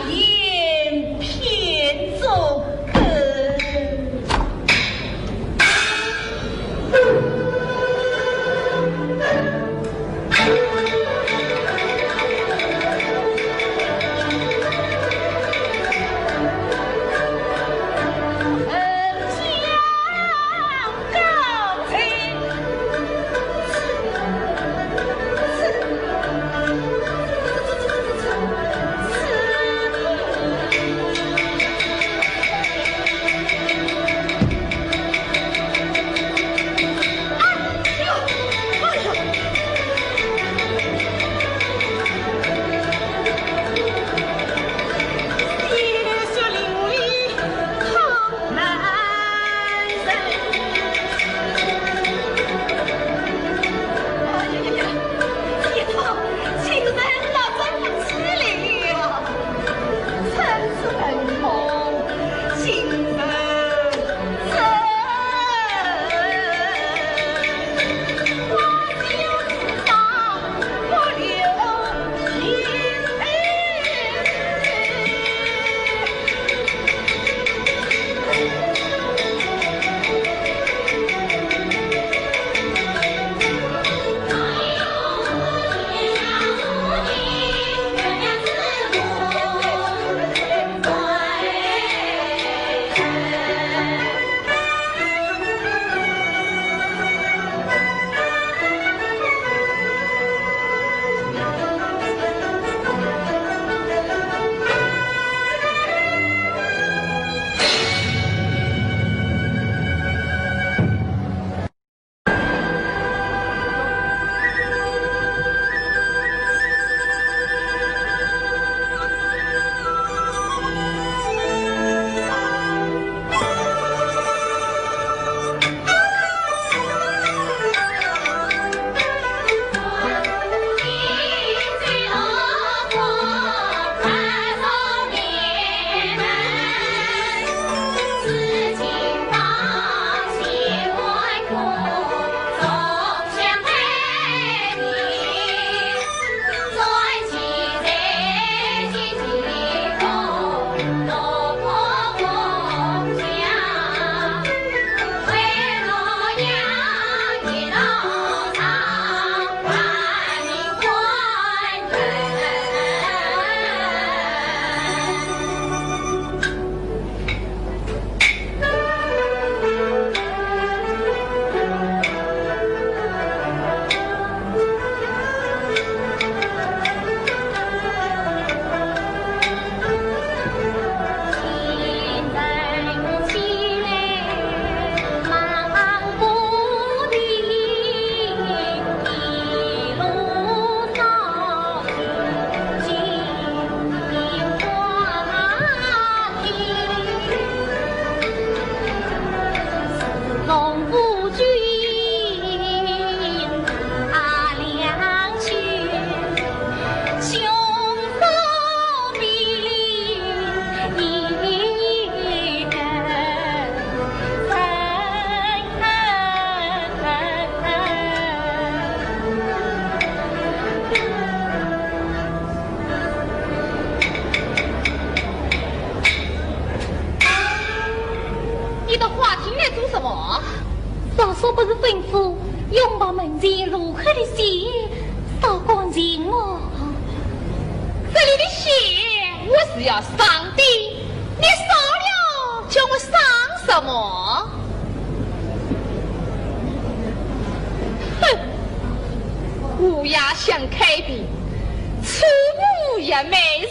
言偏作梗。你到花厅来做什么？嫂嫂不是吩咐，永宝门前落下的线，少管闲话。这里的线，我是要赏的，你赏了，叫我赏什么？哼，乌鸦想开屏，此物也美人。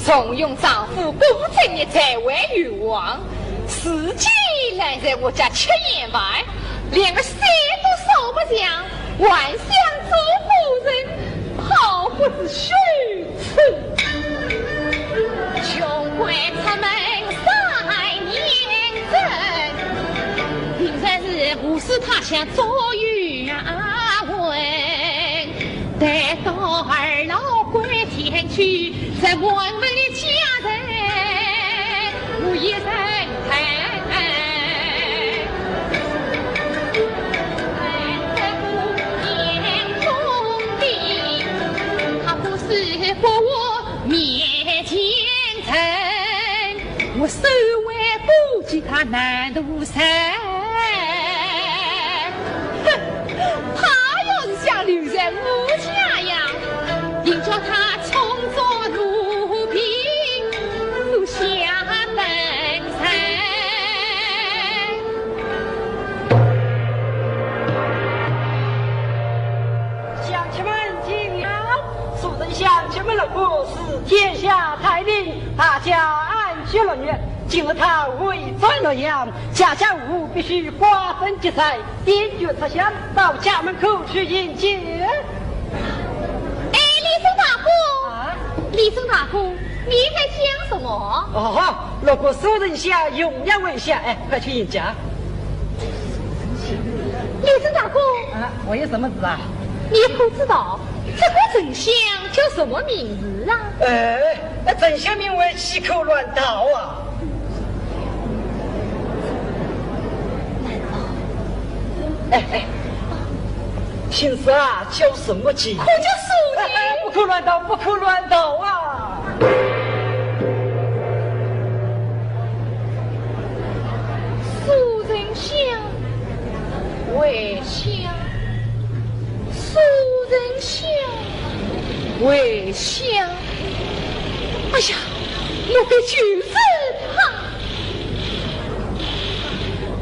重用丈夫顾正业才为冤枉，自己来在我家吃闲饭，连个线都烧不像，还想做夫人，好不知羞耻。穷鬼出门三年整，平日里无事他乡做冤魂。 待到二老归天去，这冤魂的家人无一人疼。这个眼中的，他不是和我面前他难度山。哼，他要是想留在我家呀，定叫他重做奴婢，做下等人。乡亲们听了，素贞乡亲们了，我是天下太平，大家安居乐业。 今日他回转洛阳，家家户户必须挂灯结彩，点烛插香，到家门口去迎接。哎，李松大哥，啊？李松大哥，你在想什么？哦，路过素贞乡，荣耀为乡，哎，快去迎接。李松大哥，啊，我有什么事啊？你可知道这个沉香叫什么名字啊？哎， 哎，沉香名为七口乱桃啊！哎哎，青蛇啊，叫什么情？可叫素贞。哎哎，不可乱桃，不可乱桃啊！素贞香，为香。 素贞香，为香。哎呀，莫非就是他？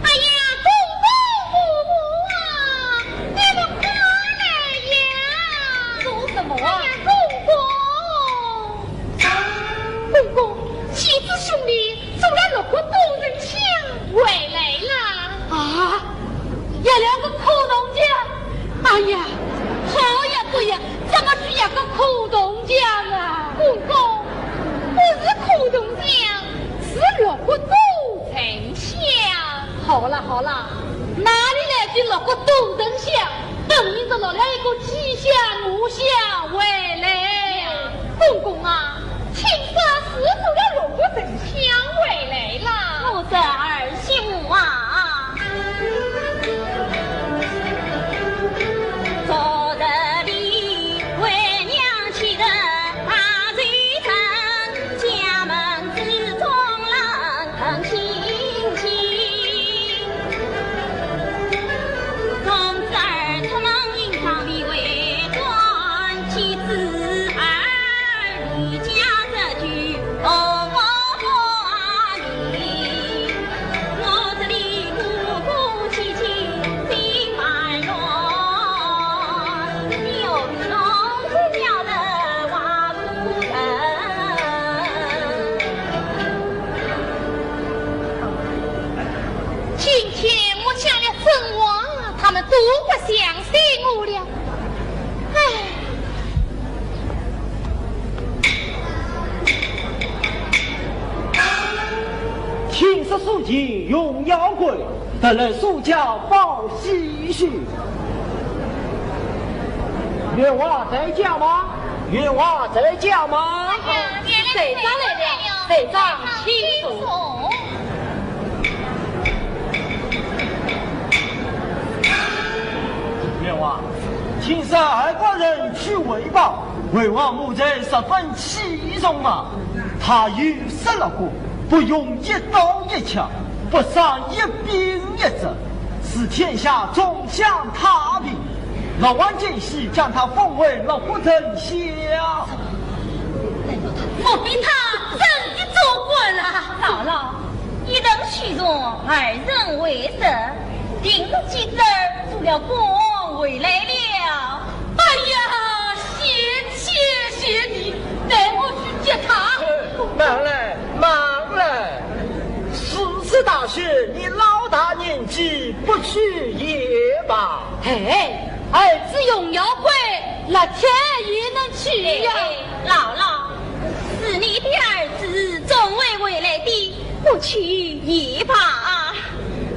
哎呀，公公婆婆啊，你们快来呀！做什么啊？哎呀，公公。公公，几子兄弟 做了六个多人香回来了。啊，一两个苦铜匠！哎呀，好呀，对呀，怎么是一个苦铜匠啊？公公，不是苦铜匠，是六个多人香。好了好了，哪里来的六个多人香？ 分明是落了一个七香五香回来呀。公公啊，青蛇是做了六个沉香回来啦。我说儿媳妇啊，昨日里为娘去的大水城，家门之中人 很心情。公子儿出门迎上里为官，妻子儿离家这句哦，我不理。我这里不顾妻妻心烦乱，有种是了的话不成。 今天我讲了真话，他们都不相信我了。唉。青蛇宿前荣耀归，特来苏家报喜讯。员外在家吗？员外在家吗？哎呀，谁家来了？谁家？请坐。 员外，青蛇二官人去回报，魏王母子十分器重啊。他有十六个，不用一刀一枪，不伤一兵一卒，使天下总享太平。 老王见喜，将他封为六国丞相。莫非他真的做官了？嫂嫂，一人许荣，二人为实，定是继子儿做了官回来了。哎呀，贤妻贤弟，待我去接他。慢来，慢来，如此大雪，你老大年纪不去也罢。 哎，儿子荣耀归，老天也能去呀。哎，哎，老老，是你的儿子总会回来的，不去也罢。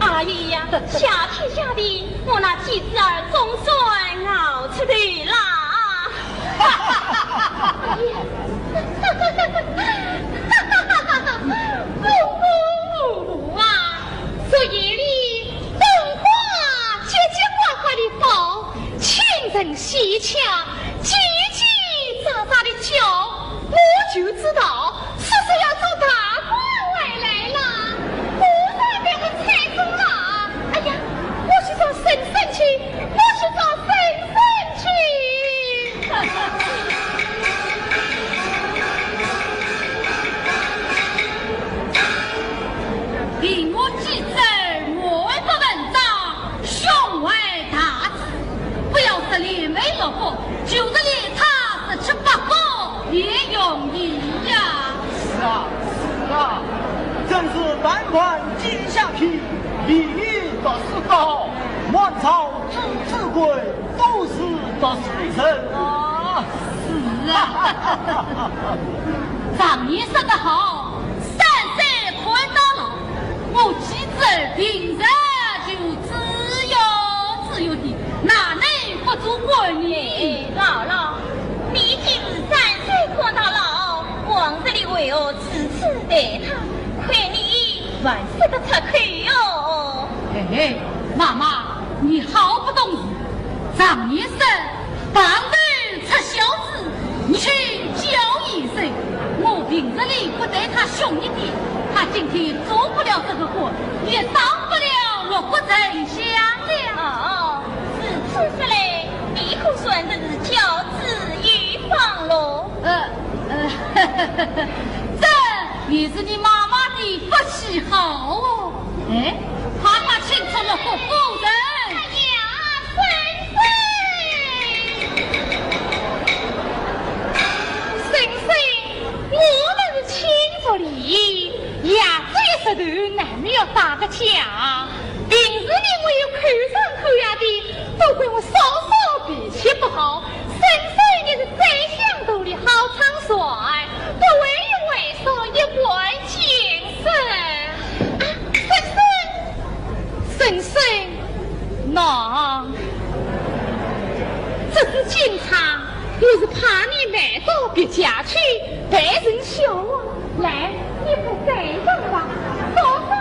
哎呀，谢天谢地，我那继子儿总算熬出头啦。公公婆婆啊，昨夜里 灯花节节挂挂地放，清脆响亮，叽叽喳喳地叫，我就知道叔叔要做大官回来了。果然看今下去，礼遇读书高，满朝朱子贵都是读书人。啊，是啊。常言说得好，三岁看到老，我妻子平日就知有知有的，哪能不做官呢？哎，老老，你今日三岁看到老，往日里为何 如此待他，亏你还说得出口哟。哎，妈妈，你好不懂事。常言说，旁头出孝子，亲教严守。我平日里不待他凶一点，他今天做不了这个官，也当不了六国丞相了。哦，如此说来，你可算真是教子有方喽。 呃，呃，这也是你妈妈的福气好哦。哎，快快请出六国夫人。哎呀，婶婶！婶婶，我们是亲族里，爷子一说头，难免要打个架。平时里我有口上口下的，都怪我嫂嫂脾气不好， 婶婶你是宰相肚里好唱衰，不会有为所一般见识。啊，婶婶，婶婶，喏，这支金钗，我是怕你卖到别家去，被人笑话。来，你快戴上吧，嫂嫂，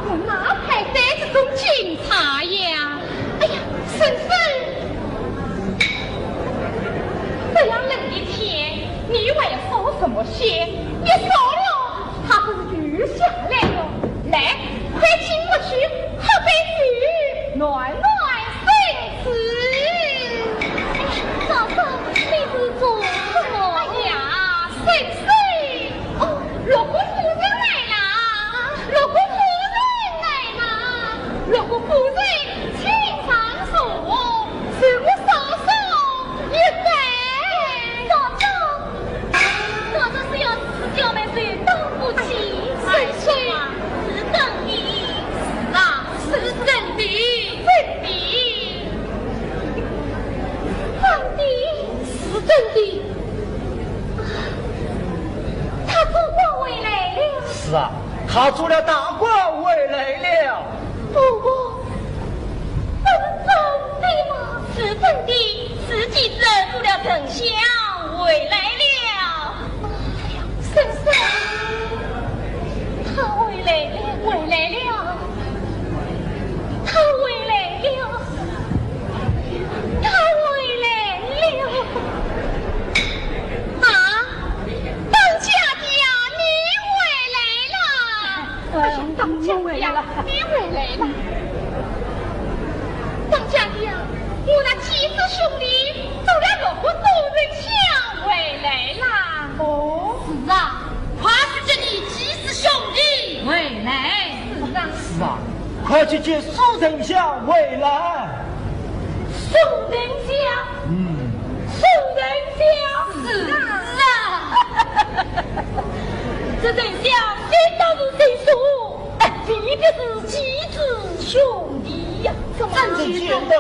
我哪配戴这种金钗呀？哎呀，婶婶， 这样冷的天，你还要烧什么香？你烧了，它不是又下来了？来，快请我去喝杯酒，暖暖身子。哎呀，嫂嫂，你是做什么？哎呀，婶婶，哦，六国夫人来啦！六国夫人来啦！六国夫人，请上座。 是我嫂嫂一拜。嫂嫂，嫂嫂是要自己叫妹子当不起。哎呀，是真的。是啊，是真的。真的。真的。是真的。他做官回来了。是啊，他做了大官回来了。 不过，这是真的吗？是真的，是今日做了丞相回来了。哎呀，婶婶，他回来了，回来了，他回来了，他回来了。啊，当家的呀，你回来了。 哎呀，当家的呀，你回来了。当家的呀，我那几个兄弟都来六国做丞相回来啦。哦，是啊，快去接你几个兄弟回来。是啊。是啊，快去接苏丞相回来。苏丞相？嗯。苏丞相？是啊。这丞相，谁倒是谁说？ 哎，你的是几子兄弟呀？怎么？真的假的？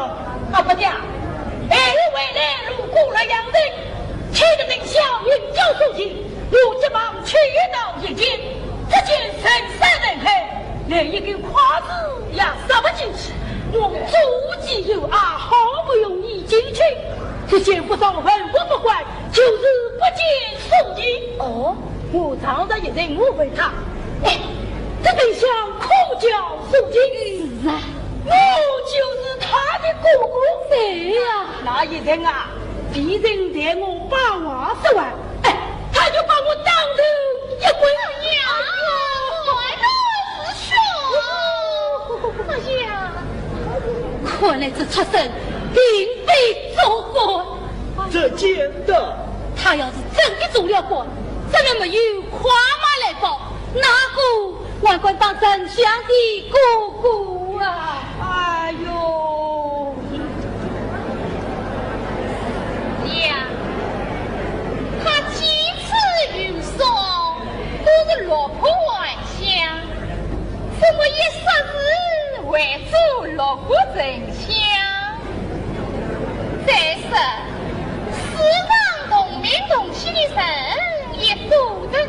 啊，不假。哎，回来路过洛阳城，听得丞相名叫苏秦，我急忙去到谒见，只见人山人海，连一个跨字也踏不进去。我左顾右盼，好不容易进去，只见不少文武百官，就是不见苏秦。哦。 我常常一人，我问他，哎，这丞相可叫苏秦？是啊。我就是他的哥哥。谁呀？那一人啊，被人待我把话说完，哎，他就把我当头一棍。哎呀，哎呦，师兄！哎呀，看来这畜生并非做官。 这假的。他要是真的做了官，怎么没有快马来报？哪个还敢当丞相的哥哥啊？哎呦！呀，他几次游说，都是落魄还乡。想，再说，世上同名同姓的人也多得很。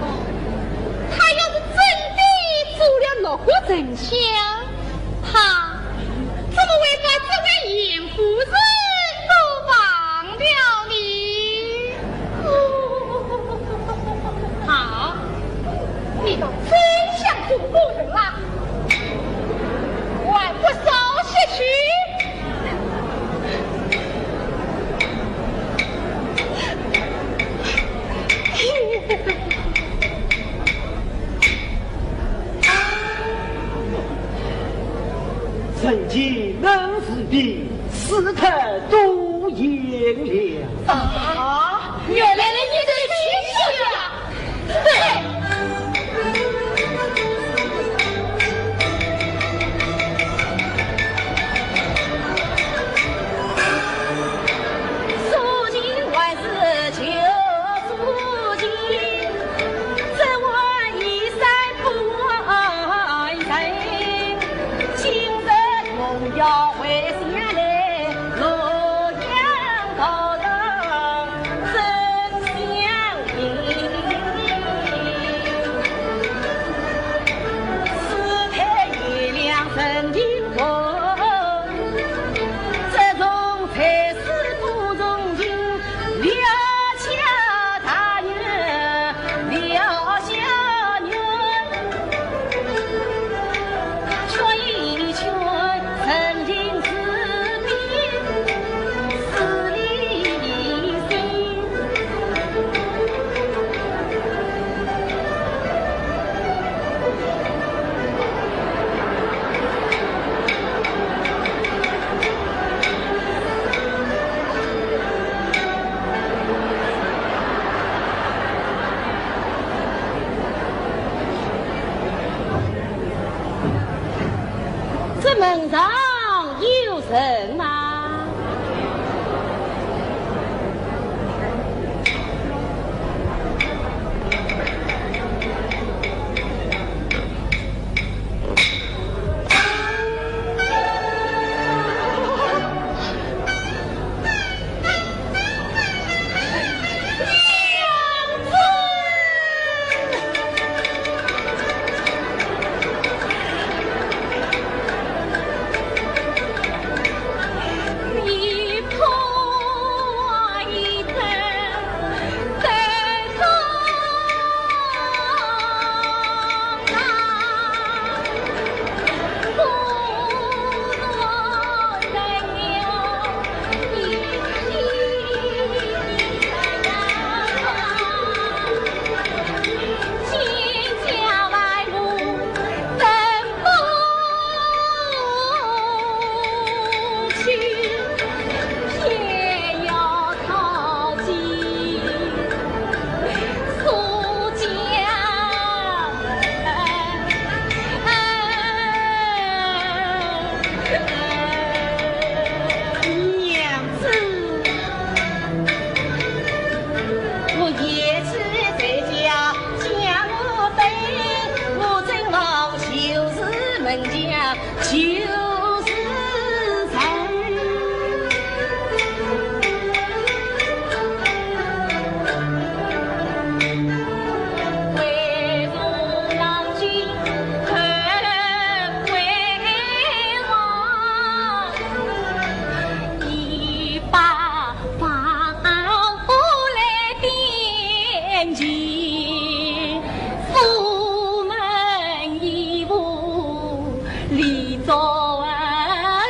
哦，他要是真的做了六国丞相，他怎么会把这位严夫人都忘掉呢？好，你倒真想做个人啦！ 还不早些去！臣妾能是的，是他多言了。啊，原来你是亲戚呀！ 这门上有人吗？ 娘子，我一直在家，将我背，我正好就是门前就是人。 里做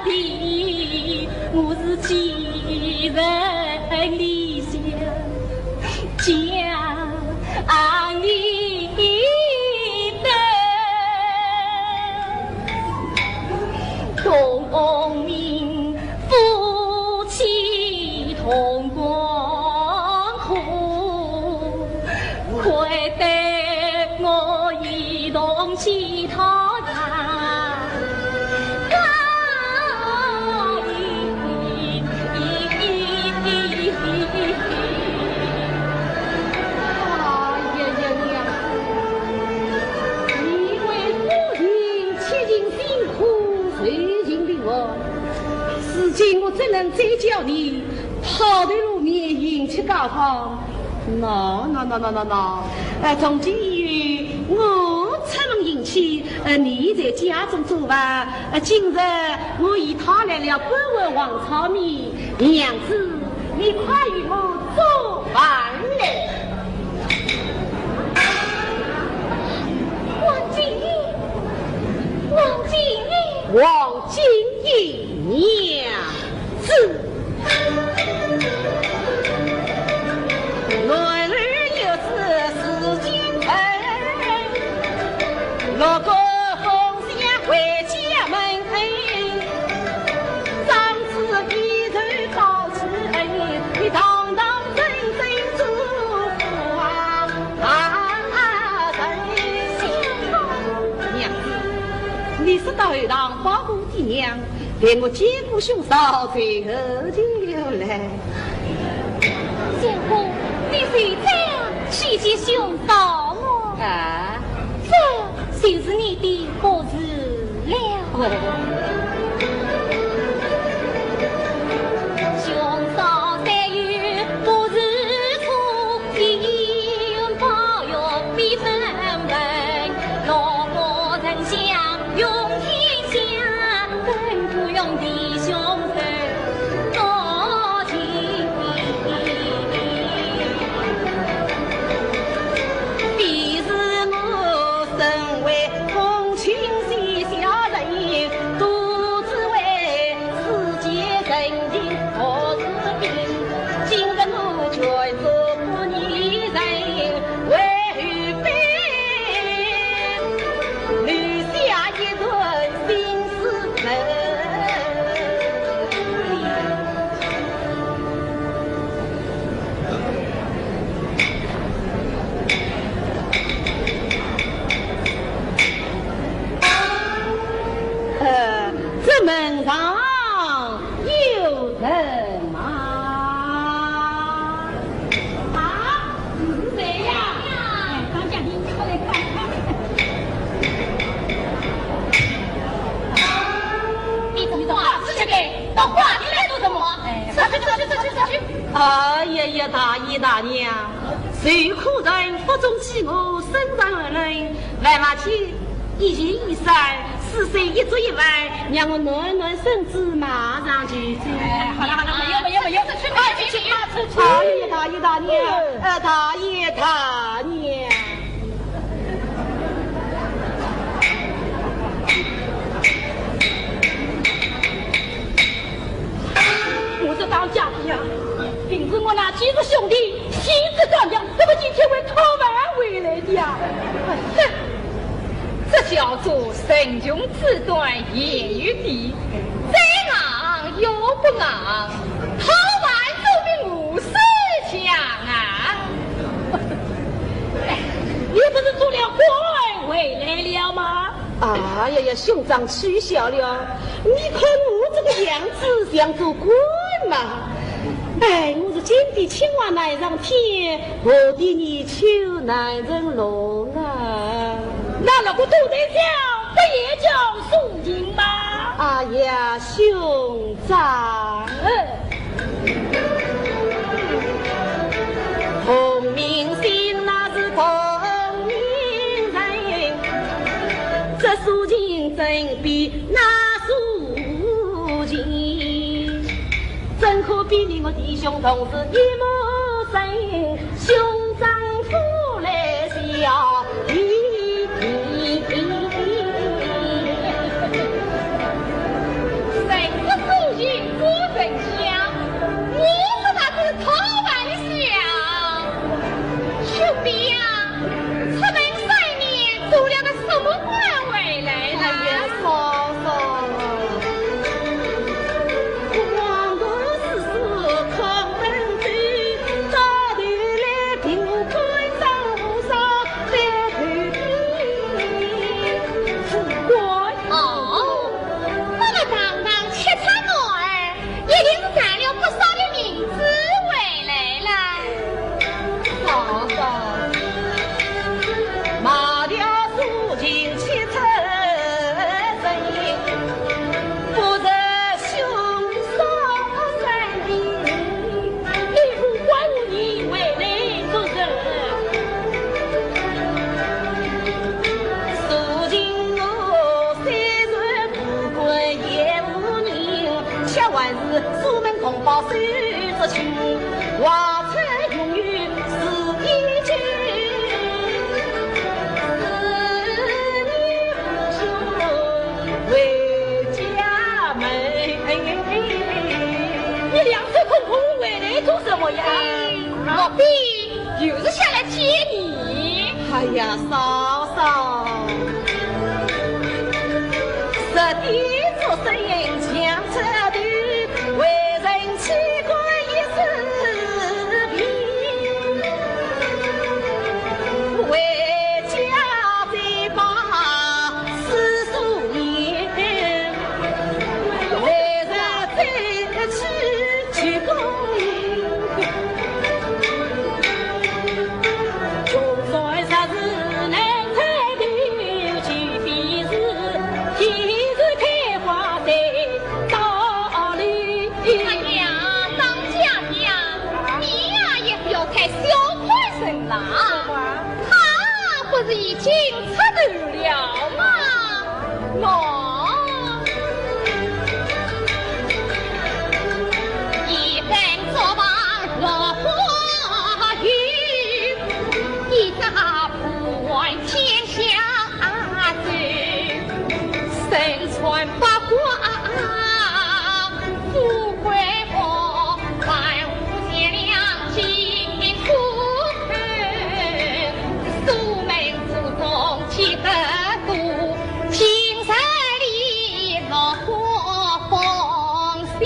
的，我是寄人里向讲你的，同名夫妻同光火。 快带我一同去讨她。我，如今我怎能再叫你抛头露面，迎娶高房？喏，喏，喏，喏，喏，喏。呃，从今以后，我出门迎娶，呃，你在家中做饭。呃，今日我已讨来了半碗黄炒面，娘子，你快与我做饭来。王金英，王金英。 王金英娘子。男儿有事似金盆，六个红线回家门。长子一头高子恩，你堂堂正正做官啊人。娘子，你说到后堂保护 爹娘，待我见过兄嫂，随后就来。相公，你是这样去见兄嫂么？啊。这就是你的不是了。哦。兄嫂虽有不是处， 呃，这门上有人吗？啊，是谁呀？哎，当家的，快来看看。你怎么挂出去的？到挂里来做什么？哎，出去，出去，出去，出去！哎呀呀，大爷大娘，受苦人腹中饥饿，身上寒冷，万马去 一钱一三，四水一粥一饭，让我暖暖身子，马上就走。哎，好了好了，没有没有没有，快去去快去去！大爷大爷大娘，呃，大爷大娘。我这当家的呀，凭着我那几个兄弟， 妻子高娘，怎么今天会讨饭回来的呀？哼，这叫做人穷志短，言语低，再硬又不硬，讨饭总比饿死强啊！你不是做了官回来了吗？ 哎呀呀，兄长取笑了，你看我这个样子像做官吗？哎，我是金的青蛙难上天，河的泥鳅难成珑啊。那那个都在讲，不也叫苏秦吗？哎呀，兄长。嗯。 同名姓，那是同名人，这苏秦怎比那苏秦？怎可比你我弟兄同是一母生，兄长呼来笑 谁知苏秦不曾想，我是他的讨饭相。兄弟呀，出门三年，做了个什么官回来了？哎呀，嫂嫂。还是苏门同胞手执琴，话出云游是一句，思念故乡回家门。你两手空空回来做什么呀？我非 又是想来见你。哎呀，嫂嫂，十点钟声音响彻头，为人妻管也是病。回家再把思思念，来日再去 去光阴，穷酸日子难再留，即便是天时开花在道里。哎呀，张家呀，你呀也不要太小看人了啊。他不是已经出头了吗？ 么，一番作罢落花雨，一朝不问天下事，身穿八卦 富贵薄，万物贤良尽出口，苏门府中几何度，今日里落花风香。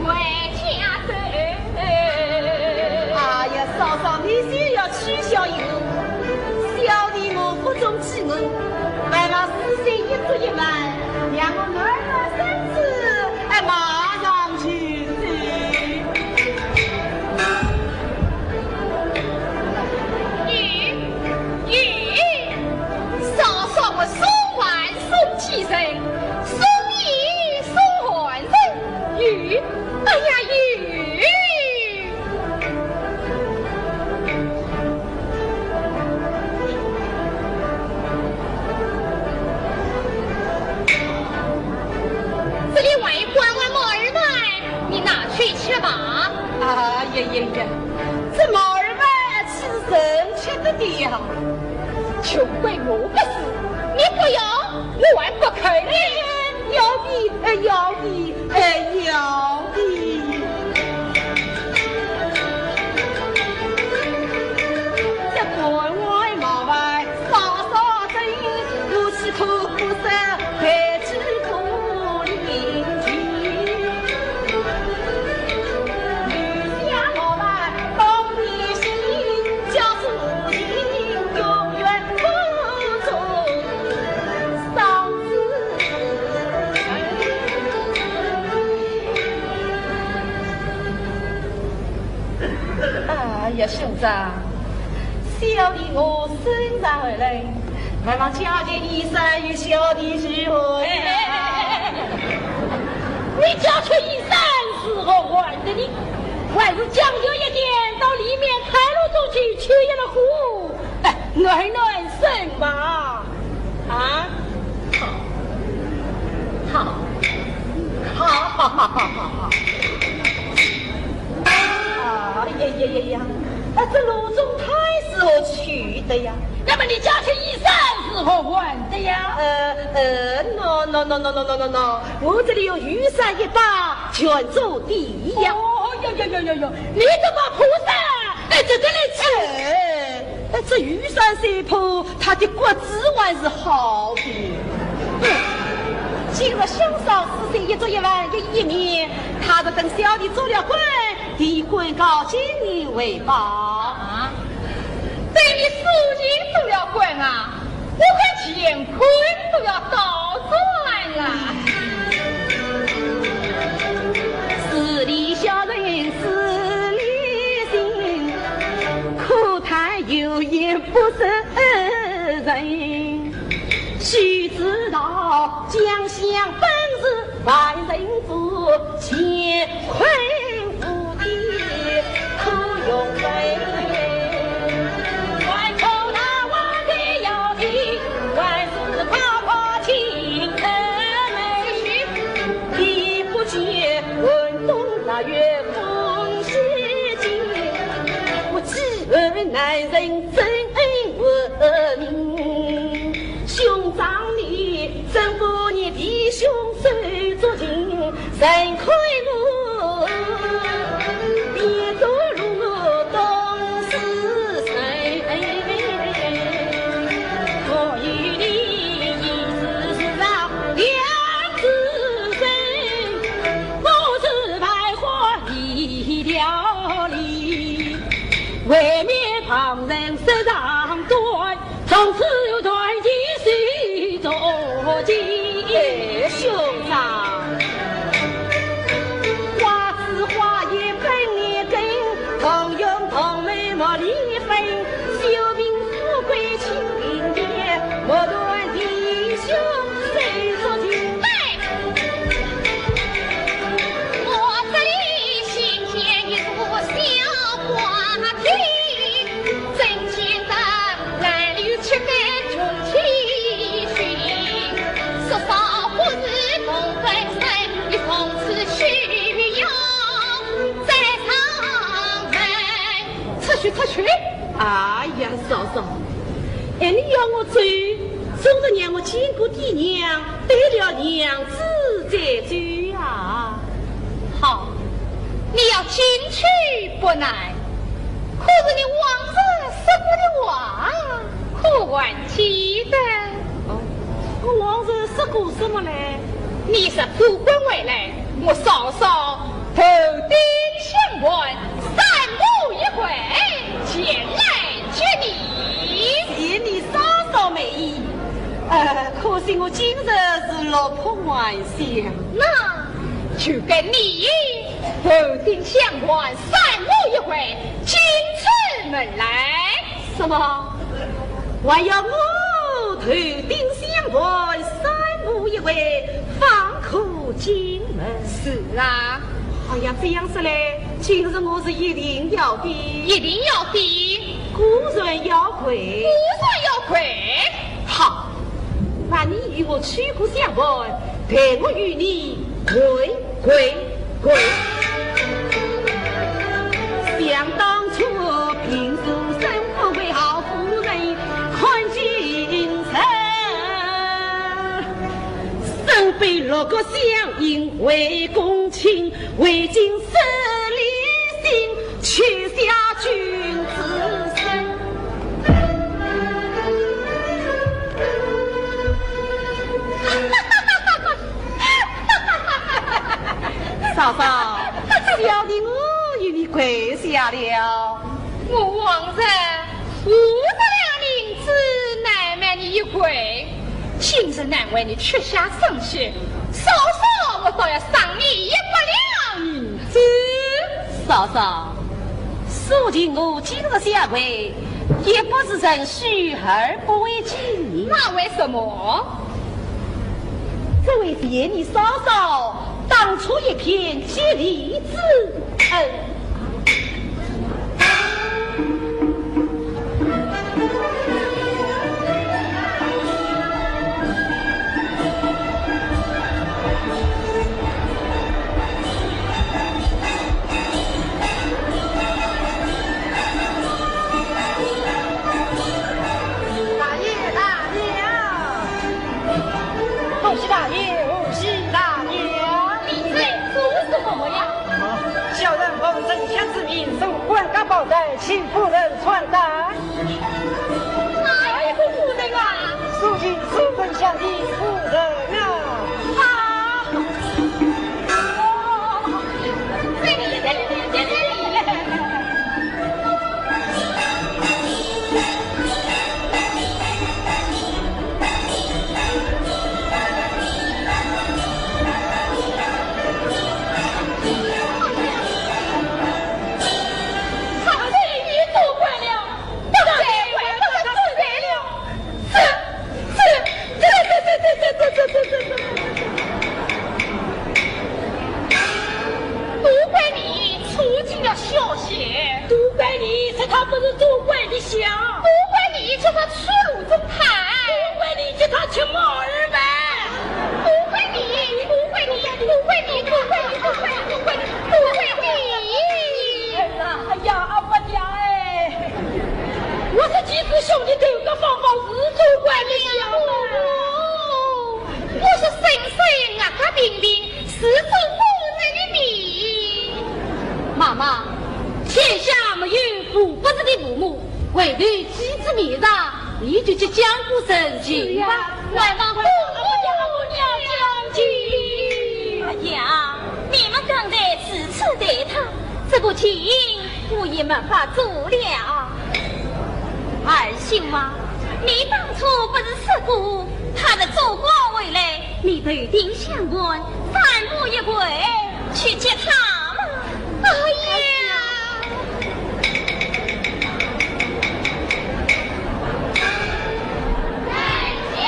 回家走。哎呀，嫂嫂，你就要取笑一我，小弟我不忠欺我，还望是谁一粥一饭，让我儿儿孙孙，哎，马上就走。咦，咦，嫂嫂，我送还送几声，送一 送还人，有，哎呀，有。这里还有罐碗毛二碗，你拿去吃吧。哎呀呀呀，这毛二碗是人吃的的呀。穷鬼，我不是，你不要，我还不肯。哎，要的，哎，要的。 哎呀，你这关外冒犯，嫂嫂真不是可不是还是可怜情。留下我们当年心，叫是无情永远苦中 嫂子。哎呀，兄长，小弟我身上而来，还望家前医生与小弟如何？哎，哎，哎，哎，哎，你家去医生如何还的呢？还是讲究一点，到里面开路中去取一个壶，哎，暖暖身吧。 啊？好，好，好，好，好，好，好。啊，呀呀呀呀，啊，这炉中炭是何处取的呀？那么你家去医生是何处还的呀？呃，呃，no，no，no，我这里有雨伞一把，全做的呀。哦，哟，哟，哟，哟，哟，你这把菩萨，哎，这个来吃。哎， 哎，这雨伞虽破，它的骨子还是好的。哼，今日相送是谁一粥一饭一一面，他若等小弟做了官，提官告进你为报。啊？等你小弟做了官啊，我看乾坤都要倒转了。势利小人势利心，可叹有眼 不识人。须知道将相本是万人夫，乾坤无敌可用非。还求大王的要紧，万事快快请。月光西尽，我只恨男人真恩问。兄长你怎不念弟兄手足情，怎看我，别做路东思愁。我与你一世是啊两世情， 我是白花一条理，未免旁人说长短，从此有断绝手足情。哎，兄长，花枝花叶本无根，同用同门莫离分，修平富贵清贫贱，莫断弟兄手足情。 我这里新建一座小花厅，真见得男女七个穷奇趣，说少不是同分身，你从此需要再上门。出去，出去！哎呀，嫂嫂，哎，你要我走，总得让我见过爹娘， 对了娘子再走啊。好，你要进去不难，可是你往日说过的话，可还记得？哦，我往日说过什么呢？你是做官回来，我嫂嫂头顶香盘，三步一跪，前来见你。谢你嫂嫂美意。 呃，可惜我今日是落魄还乡。那就跟你头顶香盘，三步一跪，进出门来。什么？还要我头顶香盘，三步一跪，方可进门？是啊。哎呀，这样说来，今日我是一定要的。一定要的。果然要跪。果然要跪。 好，那你与我取过香盘，待我与你跪跪跪。想当初，平素身富贵好夫人，看今日，身背六个香印为公卿，为今失礼信， 取下君子身。嫂嫂，小弟我与你跪下了。我往日五十两银子难为你一跪，今日难为你屈下身去，嫂嫂，我倒要赏你一百两银子。 嫂嫂，素秦我今日下跪，也不是仁义而不为敬意。那为什么？只为谢你嫂嫂当初一片激励之恩。 大爷大娘！恭喜大爷，恭喜大娘！你在做什么呀？啊，小人奉丞相之命，送官家宝带，请夫人穿戴。哪一个夫人啊？素秦素丞相的夫人啊。啊！哦，这里，这里，这里。 他这一年做官了，不该为他们做官了。这，这，为了妻子面上，你就去讲个人情吧。是呀，还望姑娘讲情。哎呀，你们刚才如此待她，这个情我也没法做了。二兄啊，你当初不是说过，她是做官回来，你头顶香案，三步一跪去接她吗？哎呀！哎呀，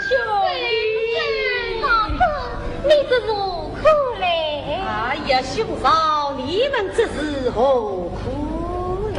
兄弟，大哥，你这是何苦嘞？哎呀，兄嫂，你们这是何苦嘞？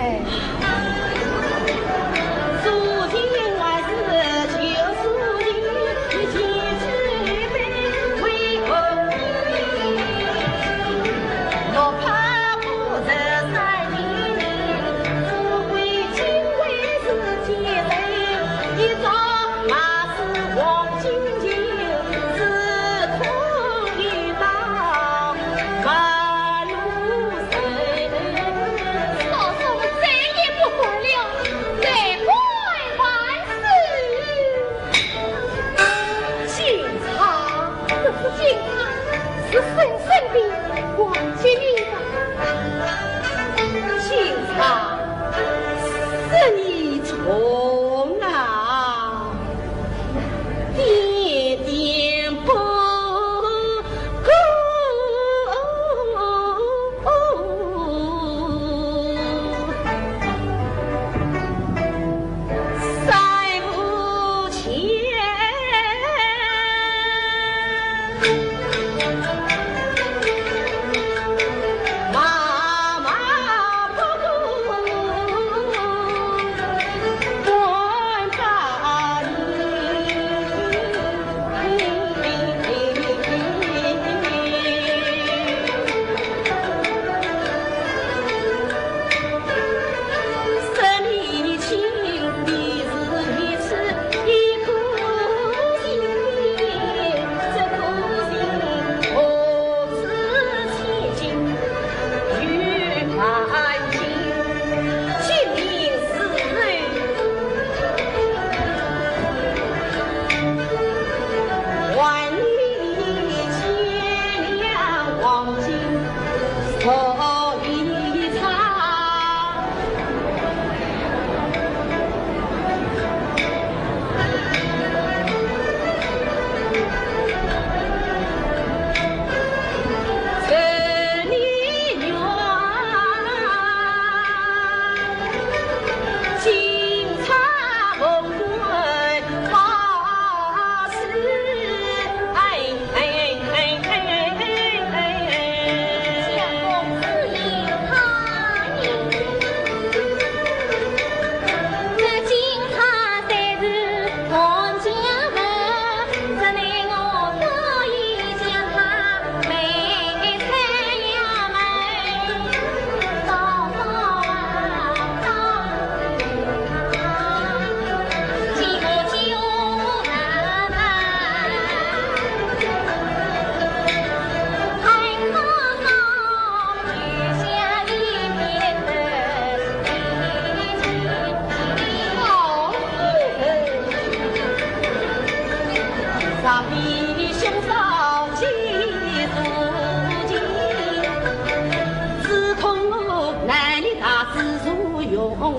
嫂嫂，我再也不管了，再管万岁。 警察，这是警察，是深深的关心你的。警察，是你痛啊，点点不 妈妈不顾，我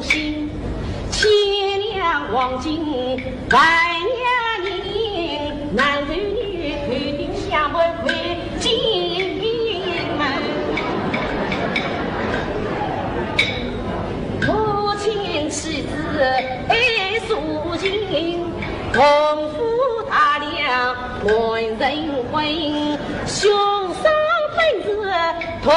心，千两黄金，万两银，男子女头顶香盘配金门。母亲妻子爱所亲，同福大梁万人欢，兄嫂本是同